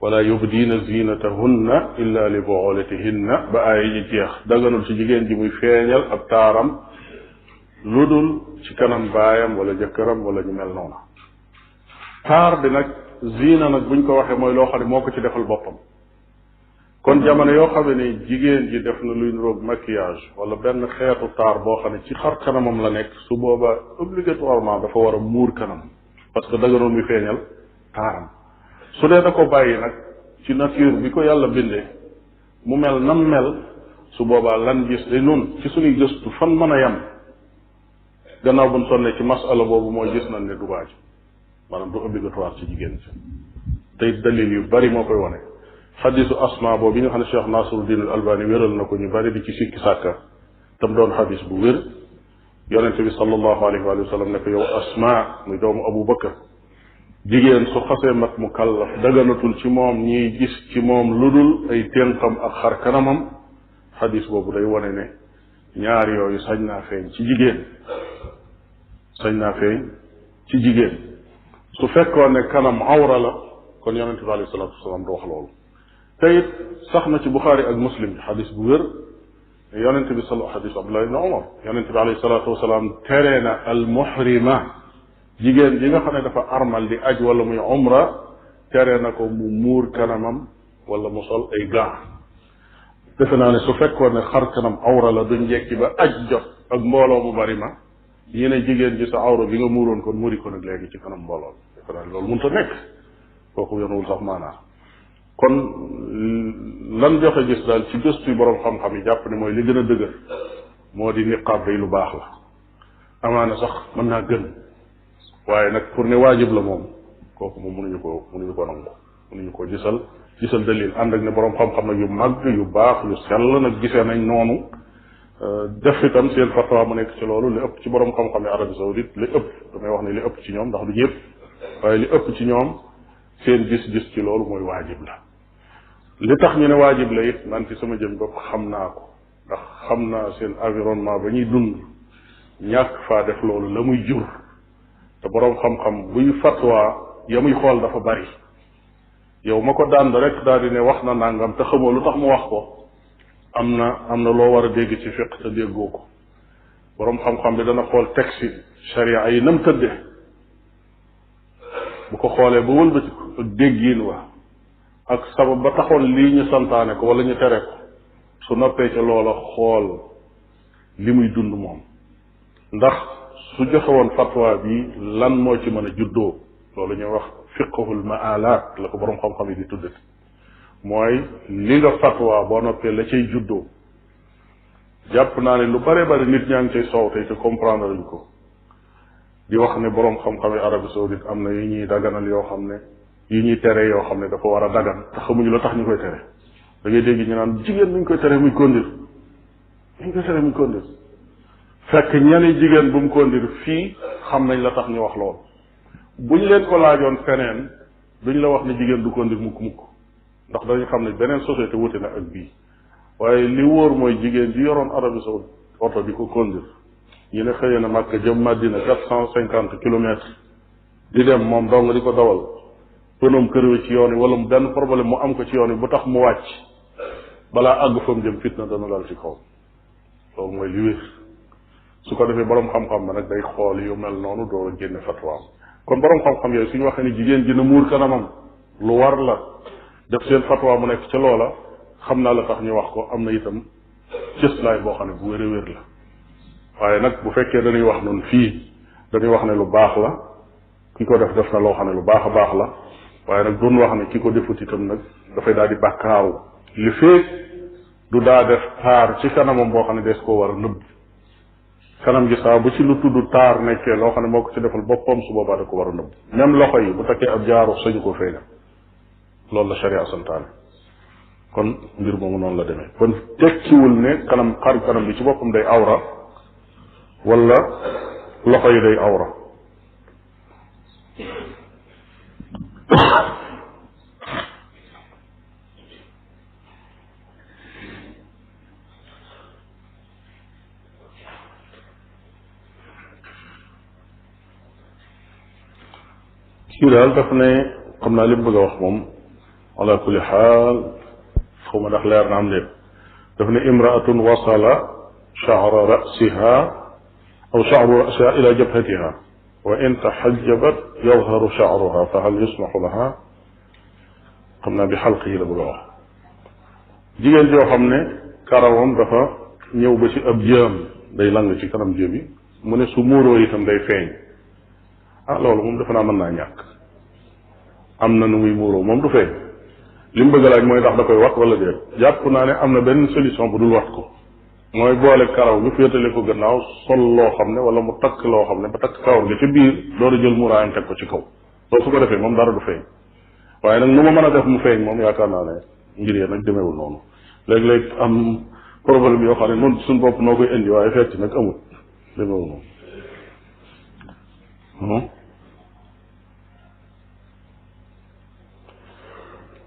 wala yubdiina zinatahunna illa li buulatihinna ba ay ji jeex daganul ci jigéen ji muy feeñal ab taaram lu dul ci kanam baayam wala jëkkëram wala ñu mel noonu. taar bi nag zina nag buñ ko waxee mooy loo xam ne moo ko ci defal boppam. kon jamono yoo xam ne jigéen ji def na luy niroog maquillage wala benn xeetu taar boo xam ne ci xar kanamam la nekk su boobaa obligatoirement dafa war a muur kanam parce que daganul muy feeñal taaram. su dee da ko bàyyi nag ci nature bi ko yàlla bindee mu mel nam mel su boobaa lan gis de nun ci suñuy gëstu fan mën a yem gannaaw buñ sonnee ci masala boobu mooy gis nañ ne du waaj maanaam du obligatoire ci jigéen ci tey dalil yu bari moo koy wone xadisu asma boobu yi nga xam ne Cheikh Nasiruddin al Albani wéral na ko ñu bari di ci sikki sàkka tam doon xadis bu wér yonente bi sallallahu alayhi wa sallam ne ko yow asma muy doomu Abu Bakar jigéen su xasee mat mu kallaf daganatul ci moom ñiy gis ci moom lu dul ay ténqam ak xar kanamam xadis boobu day wone ne ñaar yooyu sañ naa feeñ ci jigéen su fekkoon ne kanam awra la kon yonente bi alayhi salatu wasalaam du wax loolu te it sax na ci Buxaari ak Muslim xadis bu wér yonente bi xadis Abdullah ibn Umar yonente bi alayhi salatu wasalaam tere na al muhrima jigéen ji nga xam ne dafa armal di aj wala muy umra tere na ko mu muur kanamam wala mu sol ay gants defe naa ne su fekkoon ne xar kanam awra la duñ jekki ba aj jot ak mbooloo mu bari ma ñu ne jigéen ji sa awra bi nga muuroon kon muri ko nag léegi ci kanam mbooloo defe naa ne loolu mënut a nekk kooku yonuwul sax maanaa kon lan joxe gis daal ci gëstu yu boroom xam-xam yi jàpp ne mooy li gën a dëgër moo di niqaab day lu baax la amaana sax mën naa gën waaye nag pour ne waajib la moom kooku moom mënuñu ko nangu mënuñu ko gisal dalil ànd ak ne boroom xam-xam nag yu mag yu baax yu sell nag gisee nañ noonu def itam seen fatwa mu nekk ci loolu li ëpp ci boroom xam-xam yi Arabie Saoudite li ëpp damay wax ne li ëpp ci ñoom ndax du ñëpp waaye li ëpp ci ñoom seen gis-gis ci loolu mooy waajib la li tax ñu ne waajib la it man ci sama jëm bopp xam naa ko ndax xam naa seen environnement ba ñuy dund ñàkk faa def loolu la muy jur te boroom xam-xam buy fatwa ya muy xool dafa bari yow ma ko dànd rek daal di ne wax na nangam te xamoo lu tax mu wax ko am na loo war a dégg ci fiq te déggoo ko boroom xam-xam bi dana xool texte sharia yi nam tëdde bu ko xoolee ba wëlbati ko ak déggiin wa ak sabab ba taxoon lii ñu santaane ko wala ñu tere ko su noppee ca loola xool li muy dund moom ndax su joxe woon fatwa bi lan moo ci mën a juddoo loolu ñuy wax fiqhul maalaat la ko boroom xam-xam yi di tuddati mooy li nga fatwa boo noppee la cay juddoo jàpp naa ne lu bare bari nit ñaa ngi cay soow tey te comprendre luñ ko di wax ne boroom xam-xam yi Arabie Saoudite am na yu ñuy daganal yoo xam ne yu ñuy tere yoo xam ne dafa war a dagan te xamuñu lu tax ñu koy tere da ngay dégg ñu naan jigéen nuñ koy tere muy kondir fekk ñani jigéen bu mu kondir fii xam nañ la tax ñu wax loolu buñ leen ko laajoon feneen duñ la wax ne jigéen du kondir mukk ndax dañu xam ne beneen société wute na ak bii waaye li wóor mooy jigéen ji yoroon Arabie Saoudite oto di ko kondir ñu ne xëyee na Makka jëm Madina 450 kilomètres di dem moom dong di ko dawal pënoom kërwe ci yoon yi wala mu benn problème mu am ko ci yoon yi bu tax mu wàcc balaa àgg fa mu jëm fitna dana dal ci kaw loolu mooy li wér su ko defee boroom xam-xam ba nag day xool yu mel noonu doo génne fatwaam kon boroom xam-xam yooyu suñu waxee ni jigéen ji na muur kanamam lu war la def seen fatwa mu nekk ca loola xam naa la tax ñu wax ko am na itam cëslaay boo xam ne bu wér a wér la waaye nag bu fekkee dañuy wax noonu fii dañuy wax ne lu baax la ki ko def na loo xam ne lu baax a baax la waaye nag doon wax ne ki ko defut itam nag dafay daal di bàkkaaru li feeg du daa def taar ci kanamam boo xam ne des koo war a nëbb kanam gi saa bu ci lu tudd taar nekkee loo xam ne moo ko ci defal boppam su boobaa da ko war a nëbb même loxo yi bu takkee ab jaaru sañu ko feeñal loolu la sharia santaane kon mbir moomu noonu la demee kon tekkiwul ne xar kanam bi ci boppam day awra wala loxo yi day awra kii daal daf ne xam naa li mu bëgg a wax moom ala kulli xaal xaw ma ndax leer na am déet daf ne imraatun wasala sha'ra ra'siha aw sha'ru ra'siha ila jabhatiha wa in taxajabat yadharu sha'ruha fa hal yusmaxu laha xam naa bi xalqihi la bëgg a wax jigéen joo xam ne karawam dafa ñëw ba ci ab jëm day lang ci kanam jë bi mu ne su muuroo itam day feeñ loolu moom defe naa mën naa ñàkk am na nu muy muuroo moom du feeñ li mu bëgg a laaj mooy ndax da koy wat wala déet jàpp naa ne am na benn solution bu dul wat ko mooy boole karaw gi féetale ko gannaaw sol loo xam ne wala mu takk loo xam ne ba takk kawar gi ci biir door a jël muuraayam teg ko ci kaw loolu su ko defee moom dara du feeñ waaye nag nu ma mën a def mu feeñ moom yaakaar naa ne ngir yee nag demeewul noonu léeg-léeg am problème yoo xam ne noonu suñu bopp noo koy indi waaye fekk nag amul demeewul noonu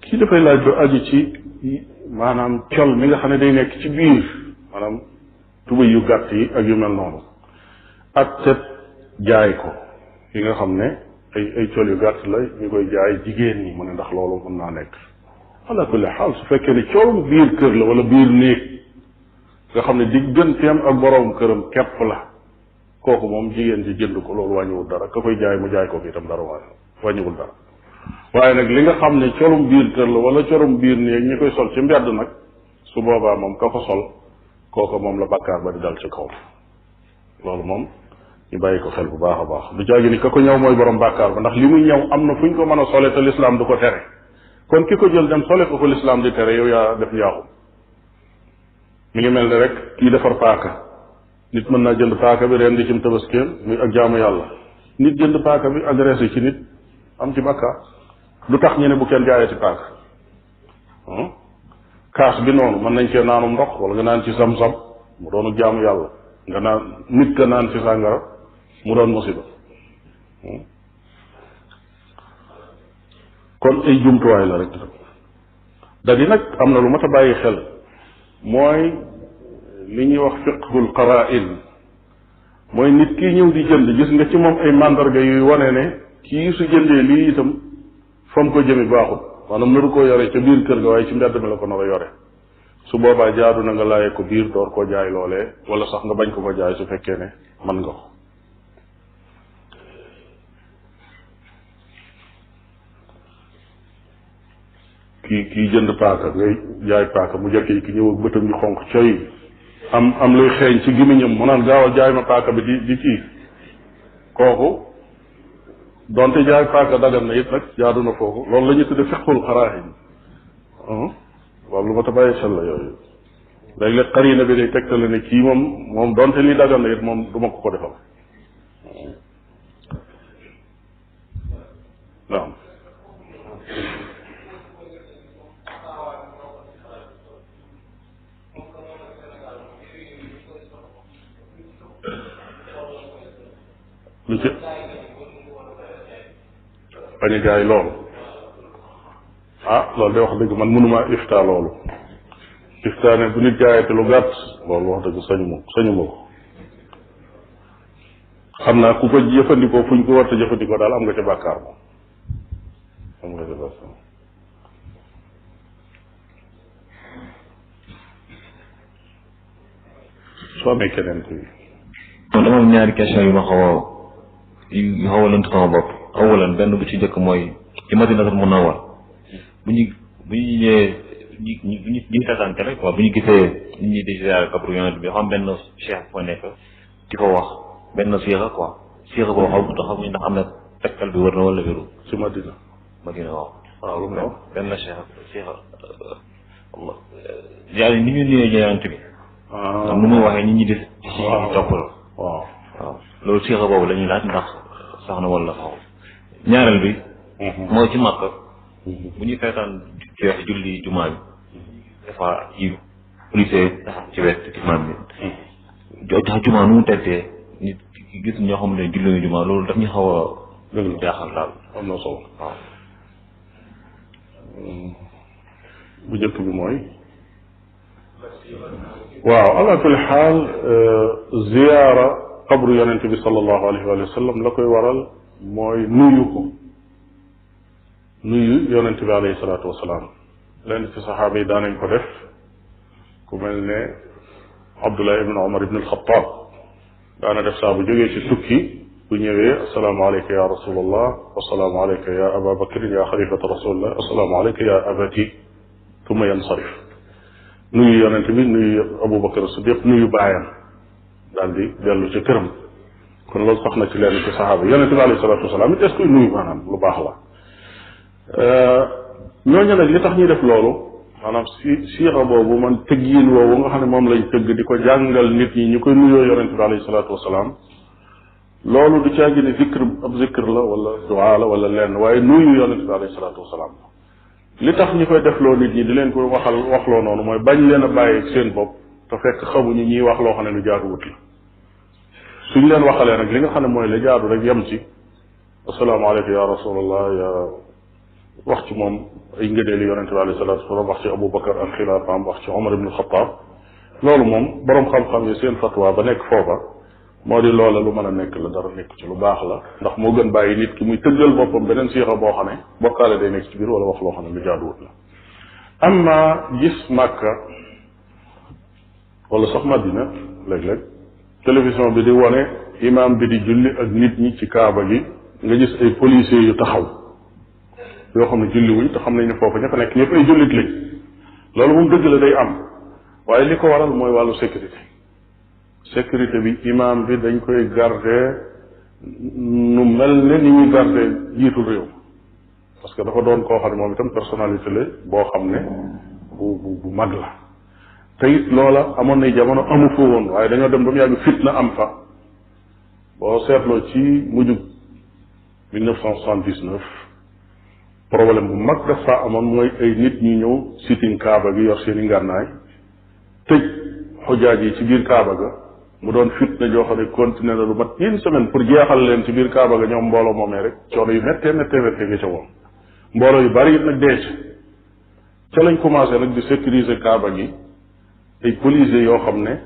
kii dafay laaj lu aju ci maanaam col mi nga xam ne day nekk ci biir maanaam tubéy yu gàtt yi ak yu mel noonu ak set jaay ko yi nga xam ne ay col yu gàtt la ñu koy jaay jigéen ñi mu ne ndax loolu mën naa nekk ala kulli xaal su fekkee ne colum biir kër la wala biir néeg nga xam ne digganteem ak boroom këram kepp la kooku moom jigéen ji jënd ko loolu wàññiwul dara ka koy jaay mu jaay ko fi itam dara wàññiwul dara waaye nag li nga xam ne colum biir kër la wala colum biir néeg ñi koy sol ci mbedd nag su boobaa moom ka ko sol kooku moom la bakkaar ba di dal ci kaw loolu moom ñu bàyyi ko xel bu baax a baax du jaagi ni ka ko ñëw mooy borom bàkkaar ba ndax li muy ñëw am na fu ñu ko mën a sole te lislaam du ko tere kon ki ko jël dem sole ko lislaam di tere yow yaa def njaaxum mi ngi mel ni rek kii defar paaka nit mën naa jënd paaka bi ren di cim tabaskeem muy ak jaamu yàlla nit jënd paaka bi agressé ci nit am ci bàkkaar lu tax ñu ne bu kenn jaayee ci paaka kaas bi noonu mën nañ cee naanum ndox wala nga naan ci sam-sam mu doonu jaamu yàlla nga naan nit ka naan ci sàngara mu doon musiba kon ay jumtuwaay la rek da di nag am na lu mat a bàyyi xel mooy li ñuy wax fiqhul qara'in mooy nit kii ñëw di jënd gis nga ci moom ay mandarga yuy wane ne kii su jëndee lii itam fa mu ko jëmi baaxut maanaam naru koo yore ca biir kër ga waaye ci mbedd mi la ko nar a yore su boobaa jaadu na nga laaye ko biir door koo jaay loolee wala sax nga bañ ko ko jaay su fekkee ne mën nga ko kii jënd paaka ngay jaay paaka mu jekk yi ki ñëw ak bëtam yu xonq coy am luy xeeñ ci gémmiñam mu naan gaawal jaay ma paaka bi di kii kooku donte jaay paaka dagan na it nag jaadu na foofu loolu la ñuy tudde fiqhul qaraahin loolu lu ma ta bàyyi xel la yooyu léeg-léeg xarina bi day tegtale ne kii moom donte lii dagan na it moom du ma ko defal waaw lu ci bañ a jaay loolu loolu de wax dëgg man mënuma ifta loolu ifta ne bu nit jaayate lu gàtt loolu wax dëgg sañu ma ko xam naa ku ko jëfandikoo fu ñu ko war a jëfandikoo daal am nga ca bàkkaar moom am nga ca bàkkaar soo amee keneen kuy dama am ñaari question yu ma yu xaw a lënt sama bopp awalan benn bu ci njëkk mooy ci Madinatul Munawwar bu ñu ñëwee ñu seetaan télé quoi bu ñu gisee nit ñi di ziar kabru yonent bi xam benn cheikh foo nekk di ko wax benn siixa quoi siixa boo xamuñ ndax am na tegtal bi wër na wala wéru ci Madina waaw waaw lu mu ne benn siixa Allah yàlla ni ñu nuyee yonent bi nu muy waxee nit ñi di topp la waaw loolu siixa boobu la ñuy laaj ndax sax na wala xaw ñaareel bi mooy ci Makka bu ñuy seetaan julli jumaa bi des fois yi policier taxaw ci wet imam bi tax jumaa nu mu teddee nit gis ñoo xam ne julli nga jumaa loolu daf ñu xaw a jaaxal daal am na solo waaw bu njëkk bi mooy waaw ala kulli xaal ziyaara qabru yonente bi sallallahu alayhi wa sallam la koy waral mooy nuyu ko nuyu yonente bi alayhi salaatu wasalaam lenn ci saxaaba yi daanañ ko def ku mel ne Abdullah ibn Umar ibn al-Khattab daana def saa bu jógee ci tukki bu ñëwee assalaamu alayka ya rasulallah assalaamu alayka ya aba bakrin ya xalifata rasulillah assalaamu alayka ya abati tumma yansarif nuyu yonente bi nuyu Abu Bakar Siddiq nuyu baayam daal di dellu ci këram kon loolu sax na ci lenn ci saxaaba yi yonente bi alayhi salaatu wasalaam it est-ce que nuyu maanaam lu baax la ñooñu nag li tax ñuy def loolu maanaam siixa boobu man tëggiin woowu nga xam ne moom lañ tëgg di ko jàngal nit ñi ñu koy nuyoo yonente bi alayhi salaatu wasalaam loolu du caagi ne zikr la wala duaa la wala lenn waaye nuyu yonente bi alayhi salaatu wasalaam li tax ñi koy defloo nit ñi di leen ko waxloo noonu mooy bañ leen a bàyyi seen bopp te fekk xamuñu ñiy wax loo xam ne lu jaaduwut la suñ leen waxalee nag li nga xam ne mooy la jaadu rek yem ci asalaamaaleykum ya rasulallah ya wax ci moom ay ngëneeli yonente bi alayhi salatu wasalam wax ci Abu Bakar ak xilaafaam wax ci Omar ibn Xataab loolu moom boroom xam-xam yi seen fatwa ba nekk foofa moo di loola lu mën a nekk la dara nekk ci lu baax la ndax moo gën bàyyi nit ki muy tëggal boppam beneen siixa boo xam ne bokkaale day nekk ci biir wala wax loo xam ne lu jaaduwut la amma gis Màkka wala sax Madina léeg-léeg télévision bi di wone imam bi di julli ak nit ñi ci kaaba gi nga gis ay policiers yu taxaw yoo xam ne julli wuñ te xam nañ ne foofu ña fa nekk ñëpp ay jullit lañ loolu moom dëgg la day am waaye li ko waral mooy wàllu sécurité bi imam bi dañ koy garder nu mel ne ni ñuy garder jiitul réew parce que dafa doon koo xam ne moom itam personnalité la boo xam ne bu mag la te it loola amoon nay jamono amu fa woon waaye dañoo dem ba mu yàgg fitna am fa boo seetloo ci mujjug 1979 problème bu mag dafa amoon mooy ay nit ñu ñëw sitting kaaba gi yor seen i ngànnaay tëj xujaaj yi ci biir kaaba ga mu doon fitna joo xam ne continué na lu mat une semaine pour jeexal leen ci biir kaaba ga ñoom mbooloo moomee rek coono yu méttee nga ca woon mbooloo yu bari it nag dee ca lañ commencé nag di sécuriser kaaba gi ay policiers yoo xam ne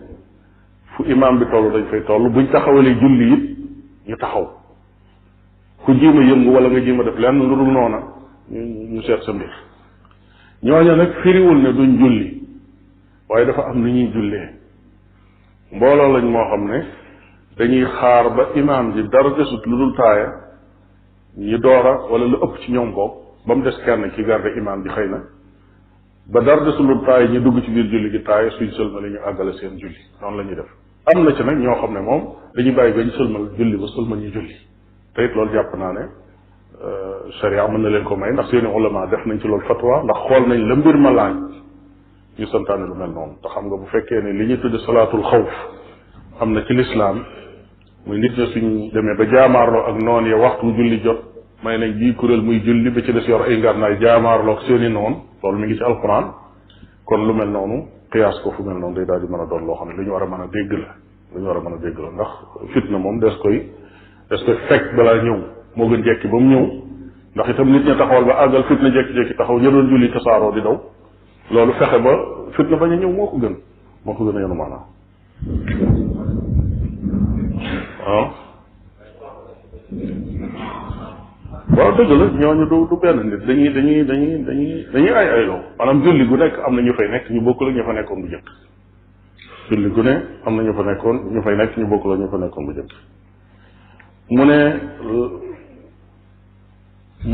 fu imam bi toll dañ fay toll buñ taxawalee julli it ñu taxaw ku jiima yëngu wala nga jiima def lenn lu dul noona ñu seet sa mbir ñooñu nag firiwul ne duñ julli waaye dafa am ni ñuy jullee mbooloo lañ moo xam ne dañuy xaar ba imam ji dara desut lu dul taaya ñu doora wala lu ëpp ci ñoom boog ba mu des kenn ki garde imam bi xëy na ba dara desul lu dul taaya ñu dugg ci biir julli gi taaya suñ sëlmale ñu àggale seen julli noonu la ñuy def am na ci nag ñoo xam ne moom dañuy bàyyi ba ñu sëlmal julli ba sëlmal ñu julli te it loolu jàpp naa ne sharia mën na leen ko may ndax seeni ulama def nañ ci loolu fatwa ndax xool nañ la mbir ma laaj ñu santaane lu mel noonu te xam nga bu fekkee ne li ñu tudde salaatul xawf am na ci lislaam muy nit ña suñ demee ba jaamaarloo ak noon ya waxtu julli jot may nañ bii kuréel muy julli ba ci des yor ay ngarnaay jaamaarloo ak seeni noon loolu mi ngi ci alquran kon lu mel noonu qiyaas ko fu mel noonu day daal di mën a doon loo xam ne lu ñu war a mën a dégg la lu ñu war a mën a dégg la ndax fitna moom des koy fekk balaa ñëw moo gën jekki ba mu ñëw ndax itam nit ña taxawal ba àggal fitna jekki-jekki taxaw ña doon julli tasaaroo di daw loolu fexe ba fitna bañ a ñëw moo ko gën a yenu maanaam waaw dëgg la ñooñu du benn nit dañuy ay ayloo maanaam julli gu nekk am na ñu fay nekk ñu bokkul ak ñu fa nekkoon bu jëkk julli gu ne am na ñu fa nekkoon ñu fay nekk ñu bokkul ak ñu fa nekkoon bu jëkk mu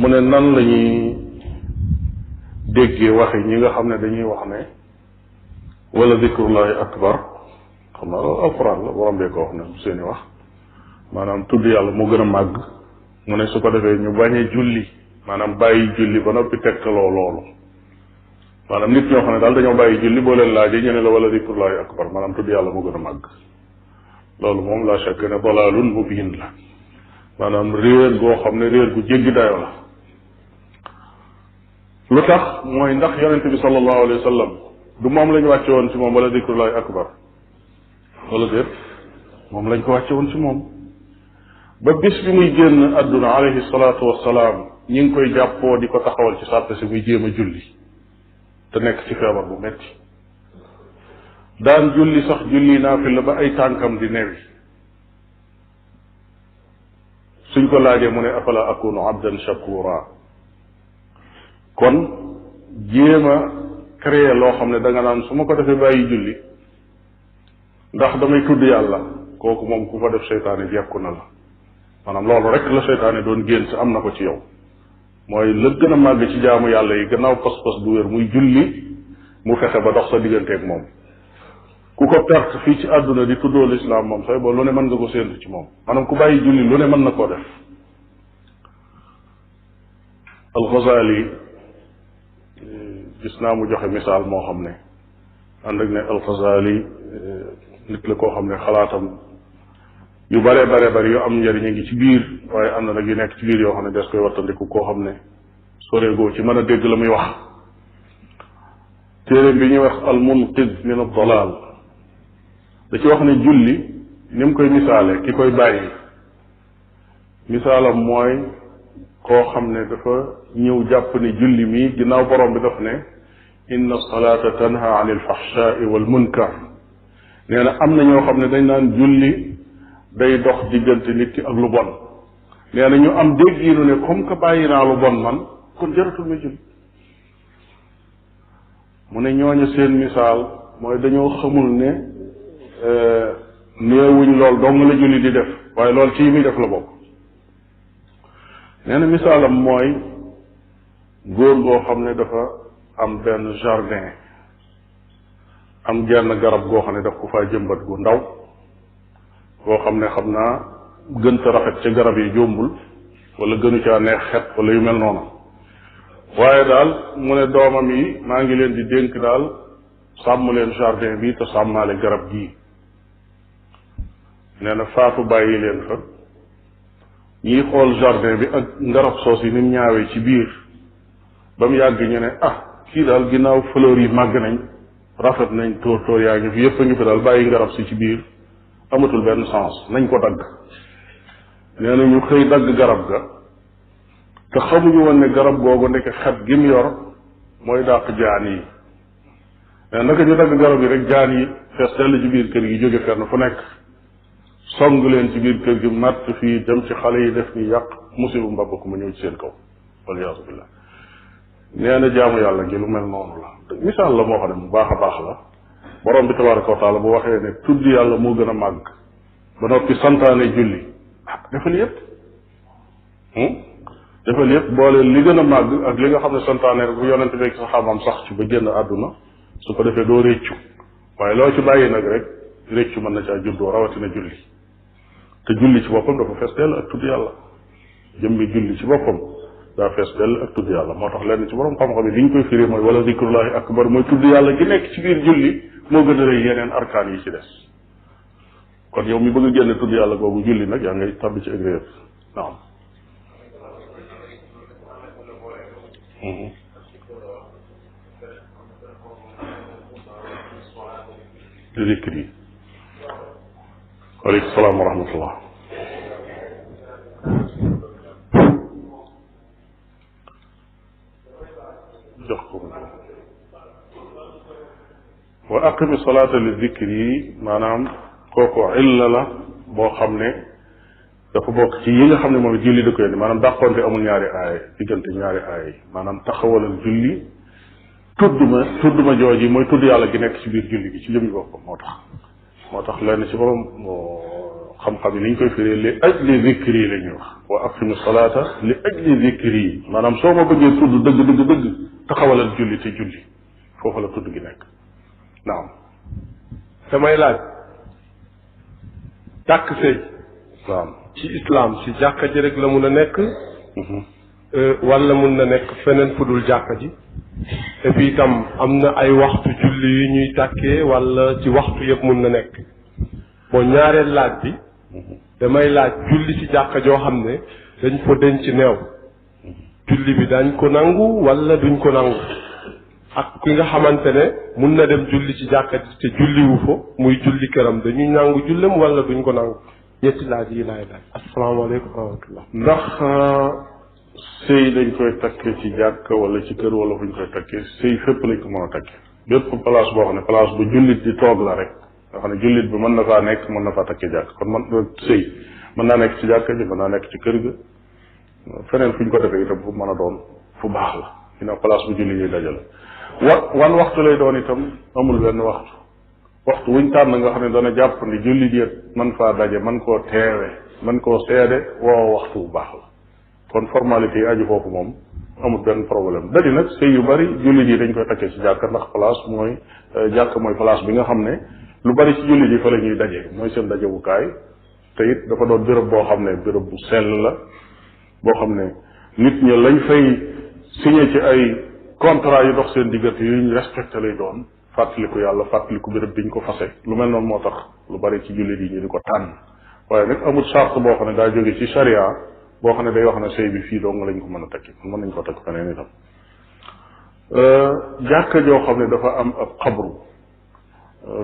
ne nan la ñuy déggee waxi ñi nga xam ne dañuy wax ne wala dikrullahi akbar xam naa loolu alquran la borom bee ko wax ne seeni wax maanaam tudd yàlla moo gën a màgg mu ne su ko defee ñu bañee julli maanaam bàyyi julli ba noppi tegtaloo loolu maanaam nit ñoo xam ne daal dañoo bàyyi julli boo leen laajee ñu ne la wala dikrullahi akbar maanaam tudd yàlla moo gën a màgg loolu moom la shakk ne dalaalun mubiin la maanaam réer goo xam ne réer gu jéggi dayo la lu tax mooy ndax yonente bi sallallahu alayhi wa sallam du moom lañ wàcce woon ci moom wala dikrullahi akbar wala déet moom lañ ko wàcce woon ci moom ba bis bi muy génn àdduna alayhi salaatu wassalaam ñi ngi koy jàppoo di ko taxawal ci sàppe si muy jéem a julli te nekk ci feebar bu metti daan julli sax julli naafila ba ay tànkam di newi suñ ko laajee mu ne afala akunu abdan shakura kon jéem a créer loo xam ne da nga naan su ma ko defee bàyyi julli ndax damay tudd yàlla kooku moom ku ko def seytaane jekku na la maanaam loolu rek la seytaane doon génn si am na ko ci yow mooy la gën a màgg ci jaamu yàlla yi gannaaw pas-pas bu wér muy julli mu fexe ba dox sa digganteeg moom ku ko perte fii ci àdduna di tuddoo lislaam moom say boo lu ne mën nga ko séentu ci moom maanaam ku bàyyi julli lu ne mën na koo def Al-Ghazali gis naa mu joxe misaal moo xam ne ànd ak ne Al-Ghazali nit la koo xam ne xalaatam yu bare bare bari yu am njëriñ a ngi ci biir waaye am na nag yu nekk ci biir yoo xam ne des koy wattandiku koo xam ne soreegoo ci mën a dégg la muy wax téere bi ñuy wax al-Munqidh min ad-Dalal da ci wax ne julli ni mu koy misaale ki koy bàyyi misaalam mooy koo xam ne dafa ñëw jàpp ne julli mii ginnaaw borom bi daf ne inna salata tanha an al-fahshaai wal munkar nee na am na ñoo xam ne dañ naan julli day dox diggante nit ki ak lu bon nee na ñu am déggiinu ne comme que bàyyi naa lu bon man kon jaratul ma julli mu ne ñooñu seen misaal mooy dañoo xamul ne néewuñ lool dong la julli di def waaye loolu ci yi muy def la bokk nee na misaalam mooy góor goo xam ne dafa am benn jardin am genn garab goo xam ne daf ko faa jëmbat gu ndaw goo xam ne xam naa gën ta rafet ca garab yi jombul wala gënu caa neex xet wala yu mel noonu waaye daal mu ne doomam yi maa ngi leen di dénk daal sàmm leen jardin bi te sàmmaale garab gii nee na faatu bàyyi leen fa ñiy xool jardin bi ak ngarab soos yi ni mu ñaawee ci biir ba mu yàgg ñu ne kii daal ginnaaw fleur yi màgg nañ rafet nañ tóor yaa ngi fi yëpp a ngi fi daal bàyyi ngarab si ci biir amatul benn sens nañ ko dagg nee na ñu xëy dagg garab ga te xamuñu woon ne garab googu ndeke xet gi mu yor mooy dàq jaan yi mais naka ñu dagg garab yi rek jaan yi fees dell ci biir kër gi jóge fenn fu nekk song leen ci biir kër gi matt fii dem ci xale yi def ni yàq musibu mbabba ku ma ñëw ci seen kaw waliyaasu billah nee na jaamu yàlla gi lu mel noonu la misaal la moo xam ne mu baax a baax la borom bi tabaraka wa taala bu waxee ne tudd yàlla moo gën a màgg ba noppi santaane julli defal yépp defal yépp boole li gën a màgg ak li nga xam ne santaane rek bu yonente beeg saxaabam sax ci ba génn àdduna su ko defee doo réccu waaye loo ci bàyyi nag rek réccu mën na caa juddoo rawatina julli te julli ci boppam dafa fees dell ak tudd yàlla jëmmi julli ci boppam daa fees dell ak tudd yàlla moo tax lenn ci borom xam-xam yi li ñu koy firi mooy wala zikrullahi akbar mooy tudd yàlla gi nekk ci biir julli moo gën a rëy yeneen arkaan yi ci des kon yow mi bëgg a génne tudd yàlla googu julli nag yaa ngay tàbbi ci agréer naam di zikr yi waaleykum salaam wa rahmatullah jox ko wa aqimi salaata li zikr yi maanaam kooku illa la boo xam ne dafa bokk ci yi nga xam ne moom julli da koy indi maanaam dàqonte amul ñaari aaya diggante ñaari aaya yi maanaam taxawalal julli tudd ma jooji mooy tudd yàlla gi nekk ci biir julli gi ci jëmmi boppam moo tax lenn ci borom xam-xam yi ni ñu koy firee li ajli zikri la ñuy wax wa aqimi salaata li ajli zikri maanaam soo ma bëggee tudd dëgg taxawalal julli te julli foofu la tudd gi nekk naam. damay laaj takk sëy waaw ci islam ci jàkka ji rek la mun a nekk wala mun na nekk feneen fu dul jàkka ji et puis itam am na ay waxtu julli yu ñuy tàkkee wala ci waxtu yëpp mun na nekk bon ñaareel laaj bi damay laaj julli ci jàkka joo xam ne dañ ko denc neew julli bi dañ ko nangu wala duñ ko nangu ak ki nga xamante ne mun na dem julli ci jàkka ji te julliwu fa muy julli këram dañuy nangu jullem wala duñ ko nangu ñetti laaj yi laay laaj asalaamaaleykum wa rahmatullah. ndax sëy dañ koy takkee ci jàkk wala ci kër wala fu ñu koy takkee sëy fépp lañ ko mën a takkee bépp place boo xam ne place bu jullit di toog la rek nga xam ne jullit bi mën na faa nekk mën na faa takkee jàkk kon man sëy mën naa nekk ci jàkk ji mën naa nekk ci kër ga feneen fu ñu ko defee itam fu mën a doon fu baax la dina place bu jullit yi dajale wan waxtu lay doon itam amul benn waxtu wuñ tànn nga xam ne dana jàpp ni jullit yi man faa daje man koo teewe man koo seede woo waxtu bu baax la kon formalité yi aju foofu moom amul benn problème dadi nag sëy yu bari jullit yi dañ koy takkee ci jàkk ndax place mooy jàkk mooy place bi nga xam ne lu bari ci jullit yi fa la ñuy daje mooy seen dajewukaay te it dafa doon béréb boo xam ne béréb bu sell la boo xam ne nit ñi lañ fay signé ci ay contrat yu dox seen diggante yu ñu respecté lay doon fàttaliku yàlla fàttaliku béréb biñ ko fase lu mel noonu moo tax lu bari ci jullit yi ñu di ko tànn waaye nag amul charte boo xam ne daa jóge ci charia boo xam ne day wax ne sëy bi fii dong lañ ko mën a takki mën nañ ko takk feneen itam jàkka joo xam ne dafa am ab xabru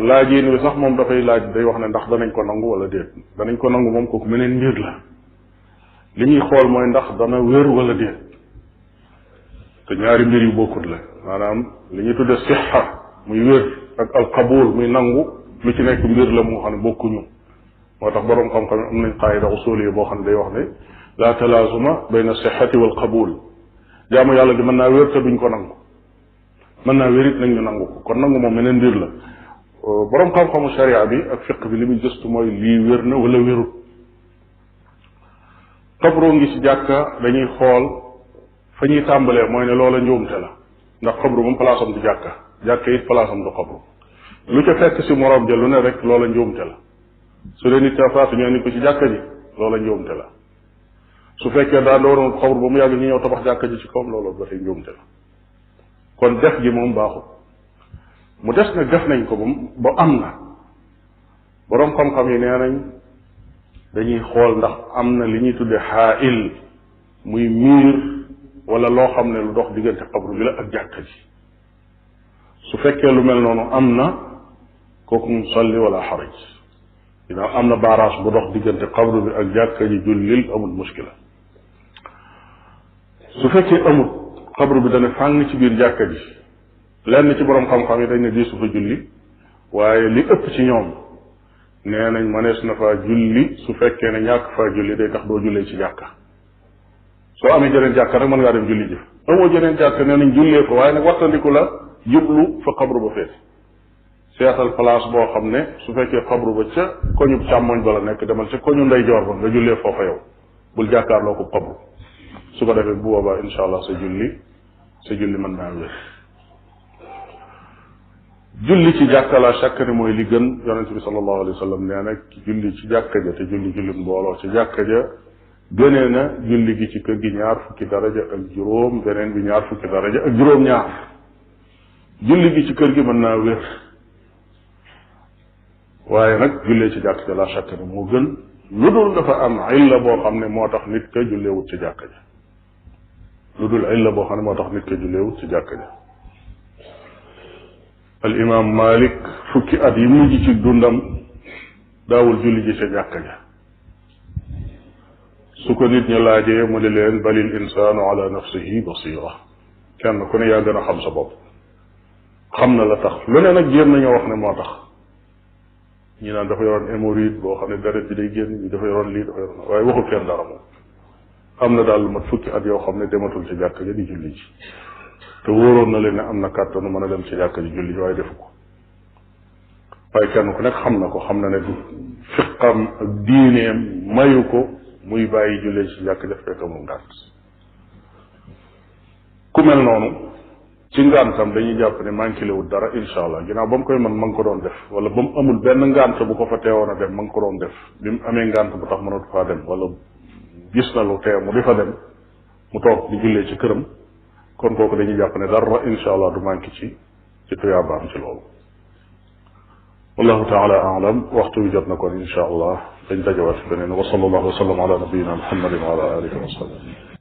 laajiin wi sax moom dafay laaj day wax ne ndax danañ ko nangu wala déet danañ ko nangu moom kooku meneen mbir la li ñuy xool mooy ndax dana wér wala déet te ñaari mbir yu bokkut la maanaam li ñuy tudde sixa muy wér ak alqabul muy nangu lu ci nekk mbir la moo xam ne bokkuñu moo tax boroom xam-xam am nañ qaayida usuliya boo xam ne day wax ne la talaazuma bayna sixati wal qabul jaamu yàlla gi mën naa wér te duñ ko nangu mën naa wérit nañ ñu nangu ko kon nangu moom meneen mbir la boroom xam-xamu sharia bi ak fiq bi li muy gëstu mooy lii wér na wala wérut xabroo ngi ci jàkka dañuy xool fa ñuy tàmbalee mooy ne loola njuumte la ndax xabru moom palaasam du jàkka it palaasam du xabru lu ca fekk si moroom ja lu ne rek loola njuumte la su dee nit ka faatu ñu indi ko ci jàkka ji loola njuumte la su fekkee daa dooroon xabru ba mu yàgg ñu ñëw tabax jàkka ji ci kawam loola ba tey njuumte la kon def gi moom baaxul mu des nag def nañ ko ba am na boroom xam-xam yi nee nañ dañuy xool ndax am na li ñuy tudde xaail muy miir wala loo xam ne lu dox diggante xabru bi la ak jàkka ji su fekkee lu mel noonu am na kooku mu salli wala xaraj dina am na barrage bu dox diggante xabru bi ak jàkka ji jullil amul muskila su fekkee amul xabru bi dana fàng ci biir jàkka ji lenn ci boroom xam-xam yi dañ ne di su fa julli waaye li ëpp ci ñoom nee nañ mënees na faa julli su fekkee ne ñàkk faa julli day tax doo jullee ci jàkka soo amee jeneen jàkka rek mën ngaa dem julli jëf amoo jeneen jàkka nee nañ jullee fa waaye nag wattandiku la jublu fa xabru ba féete seetal place boo xam ne su fekkee xabru ba ca koñu càmmoñ ba la nekk demal ca koñu ndeyjoor ba nga jullee foofa yow bul jàkkaarloo ko xabru su ko defee bu boobaa insha allah sa julli mën naa wér julli ci jàkka la chaque ne mooy li gën yonente bi sallallahu alayhi wa sallam nee na julli ci jàkka ja te julli mbooloo ci jàkka ja gënee na julli gi ci kër gi 20 fukki daraja ak juróom beneen bi 20 fukki daraja ak juróom-ñaar julli gi ci kër gi mën naa wér waaye nag jullee ci jàkka ja la chaque ne moo gën lu dul dafa am illa boo xam ne moo tax nit ka julleewut ci jàkka ja lu dul illa boo xam ne moo tax nit ka julleewut ci jàkka ja al imam Malik fukki at yi mujj ci dundam daawul julli ji ca jàkka ja su ko nit ñi laajee mu ne leen balil insaanu ala nafsihi basira kenn ku ne yaa gën a xam sa bopp xam na la tax lu ne nag jéem nañoo wax ne moo tax ñi naan dafa yoroon hémorroïde boo xam ne deret bi day génn ñi dafa yoroon lii dafa yoroon waaye waxul kenn dara moom am na daal lu mat fukki at yoo xam ne dematul ci jàkka ja di julli ji te wóoroon na leen ne am na kàttanu mën a dem ci jàkka ji julli ji waaye defu ko waaye kenn ku nekk xam na ko xam na ne du fiqam ak diineem mayu ko muy bàyyi jullee ci jàkka ja fekk amul ngànt ku mel noonu ci ngantam dañuy jàpp ne manqué wut dara insha allah ginnaaw ba mu koy mën ma ngi ko doon def wala ba mu amul benn ngant bu ko fa teewoon a dem ma ngi ko doon def bi mu amee ngant bu tax mënatu faa dem wala gis na lu tee mu di fa dem mu toog di jullee ci këram kon kooku dañuy jàpp ne dara insha allah du manqué ci tuyaabaam ci loolu wallahu taala alam waxtu wi jot na kon insha allah dañ dajawaat beneen wa sallallahu wa sallam ala nabiyina muhammadin wa ala alihi wa sallam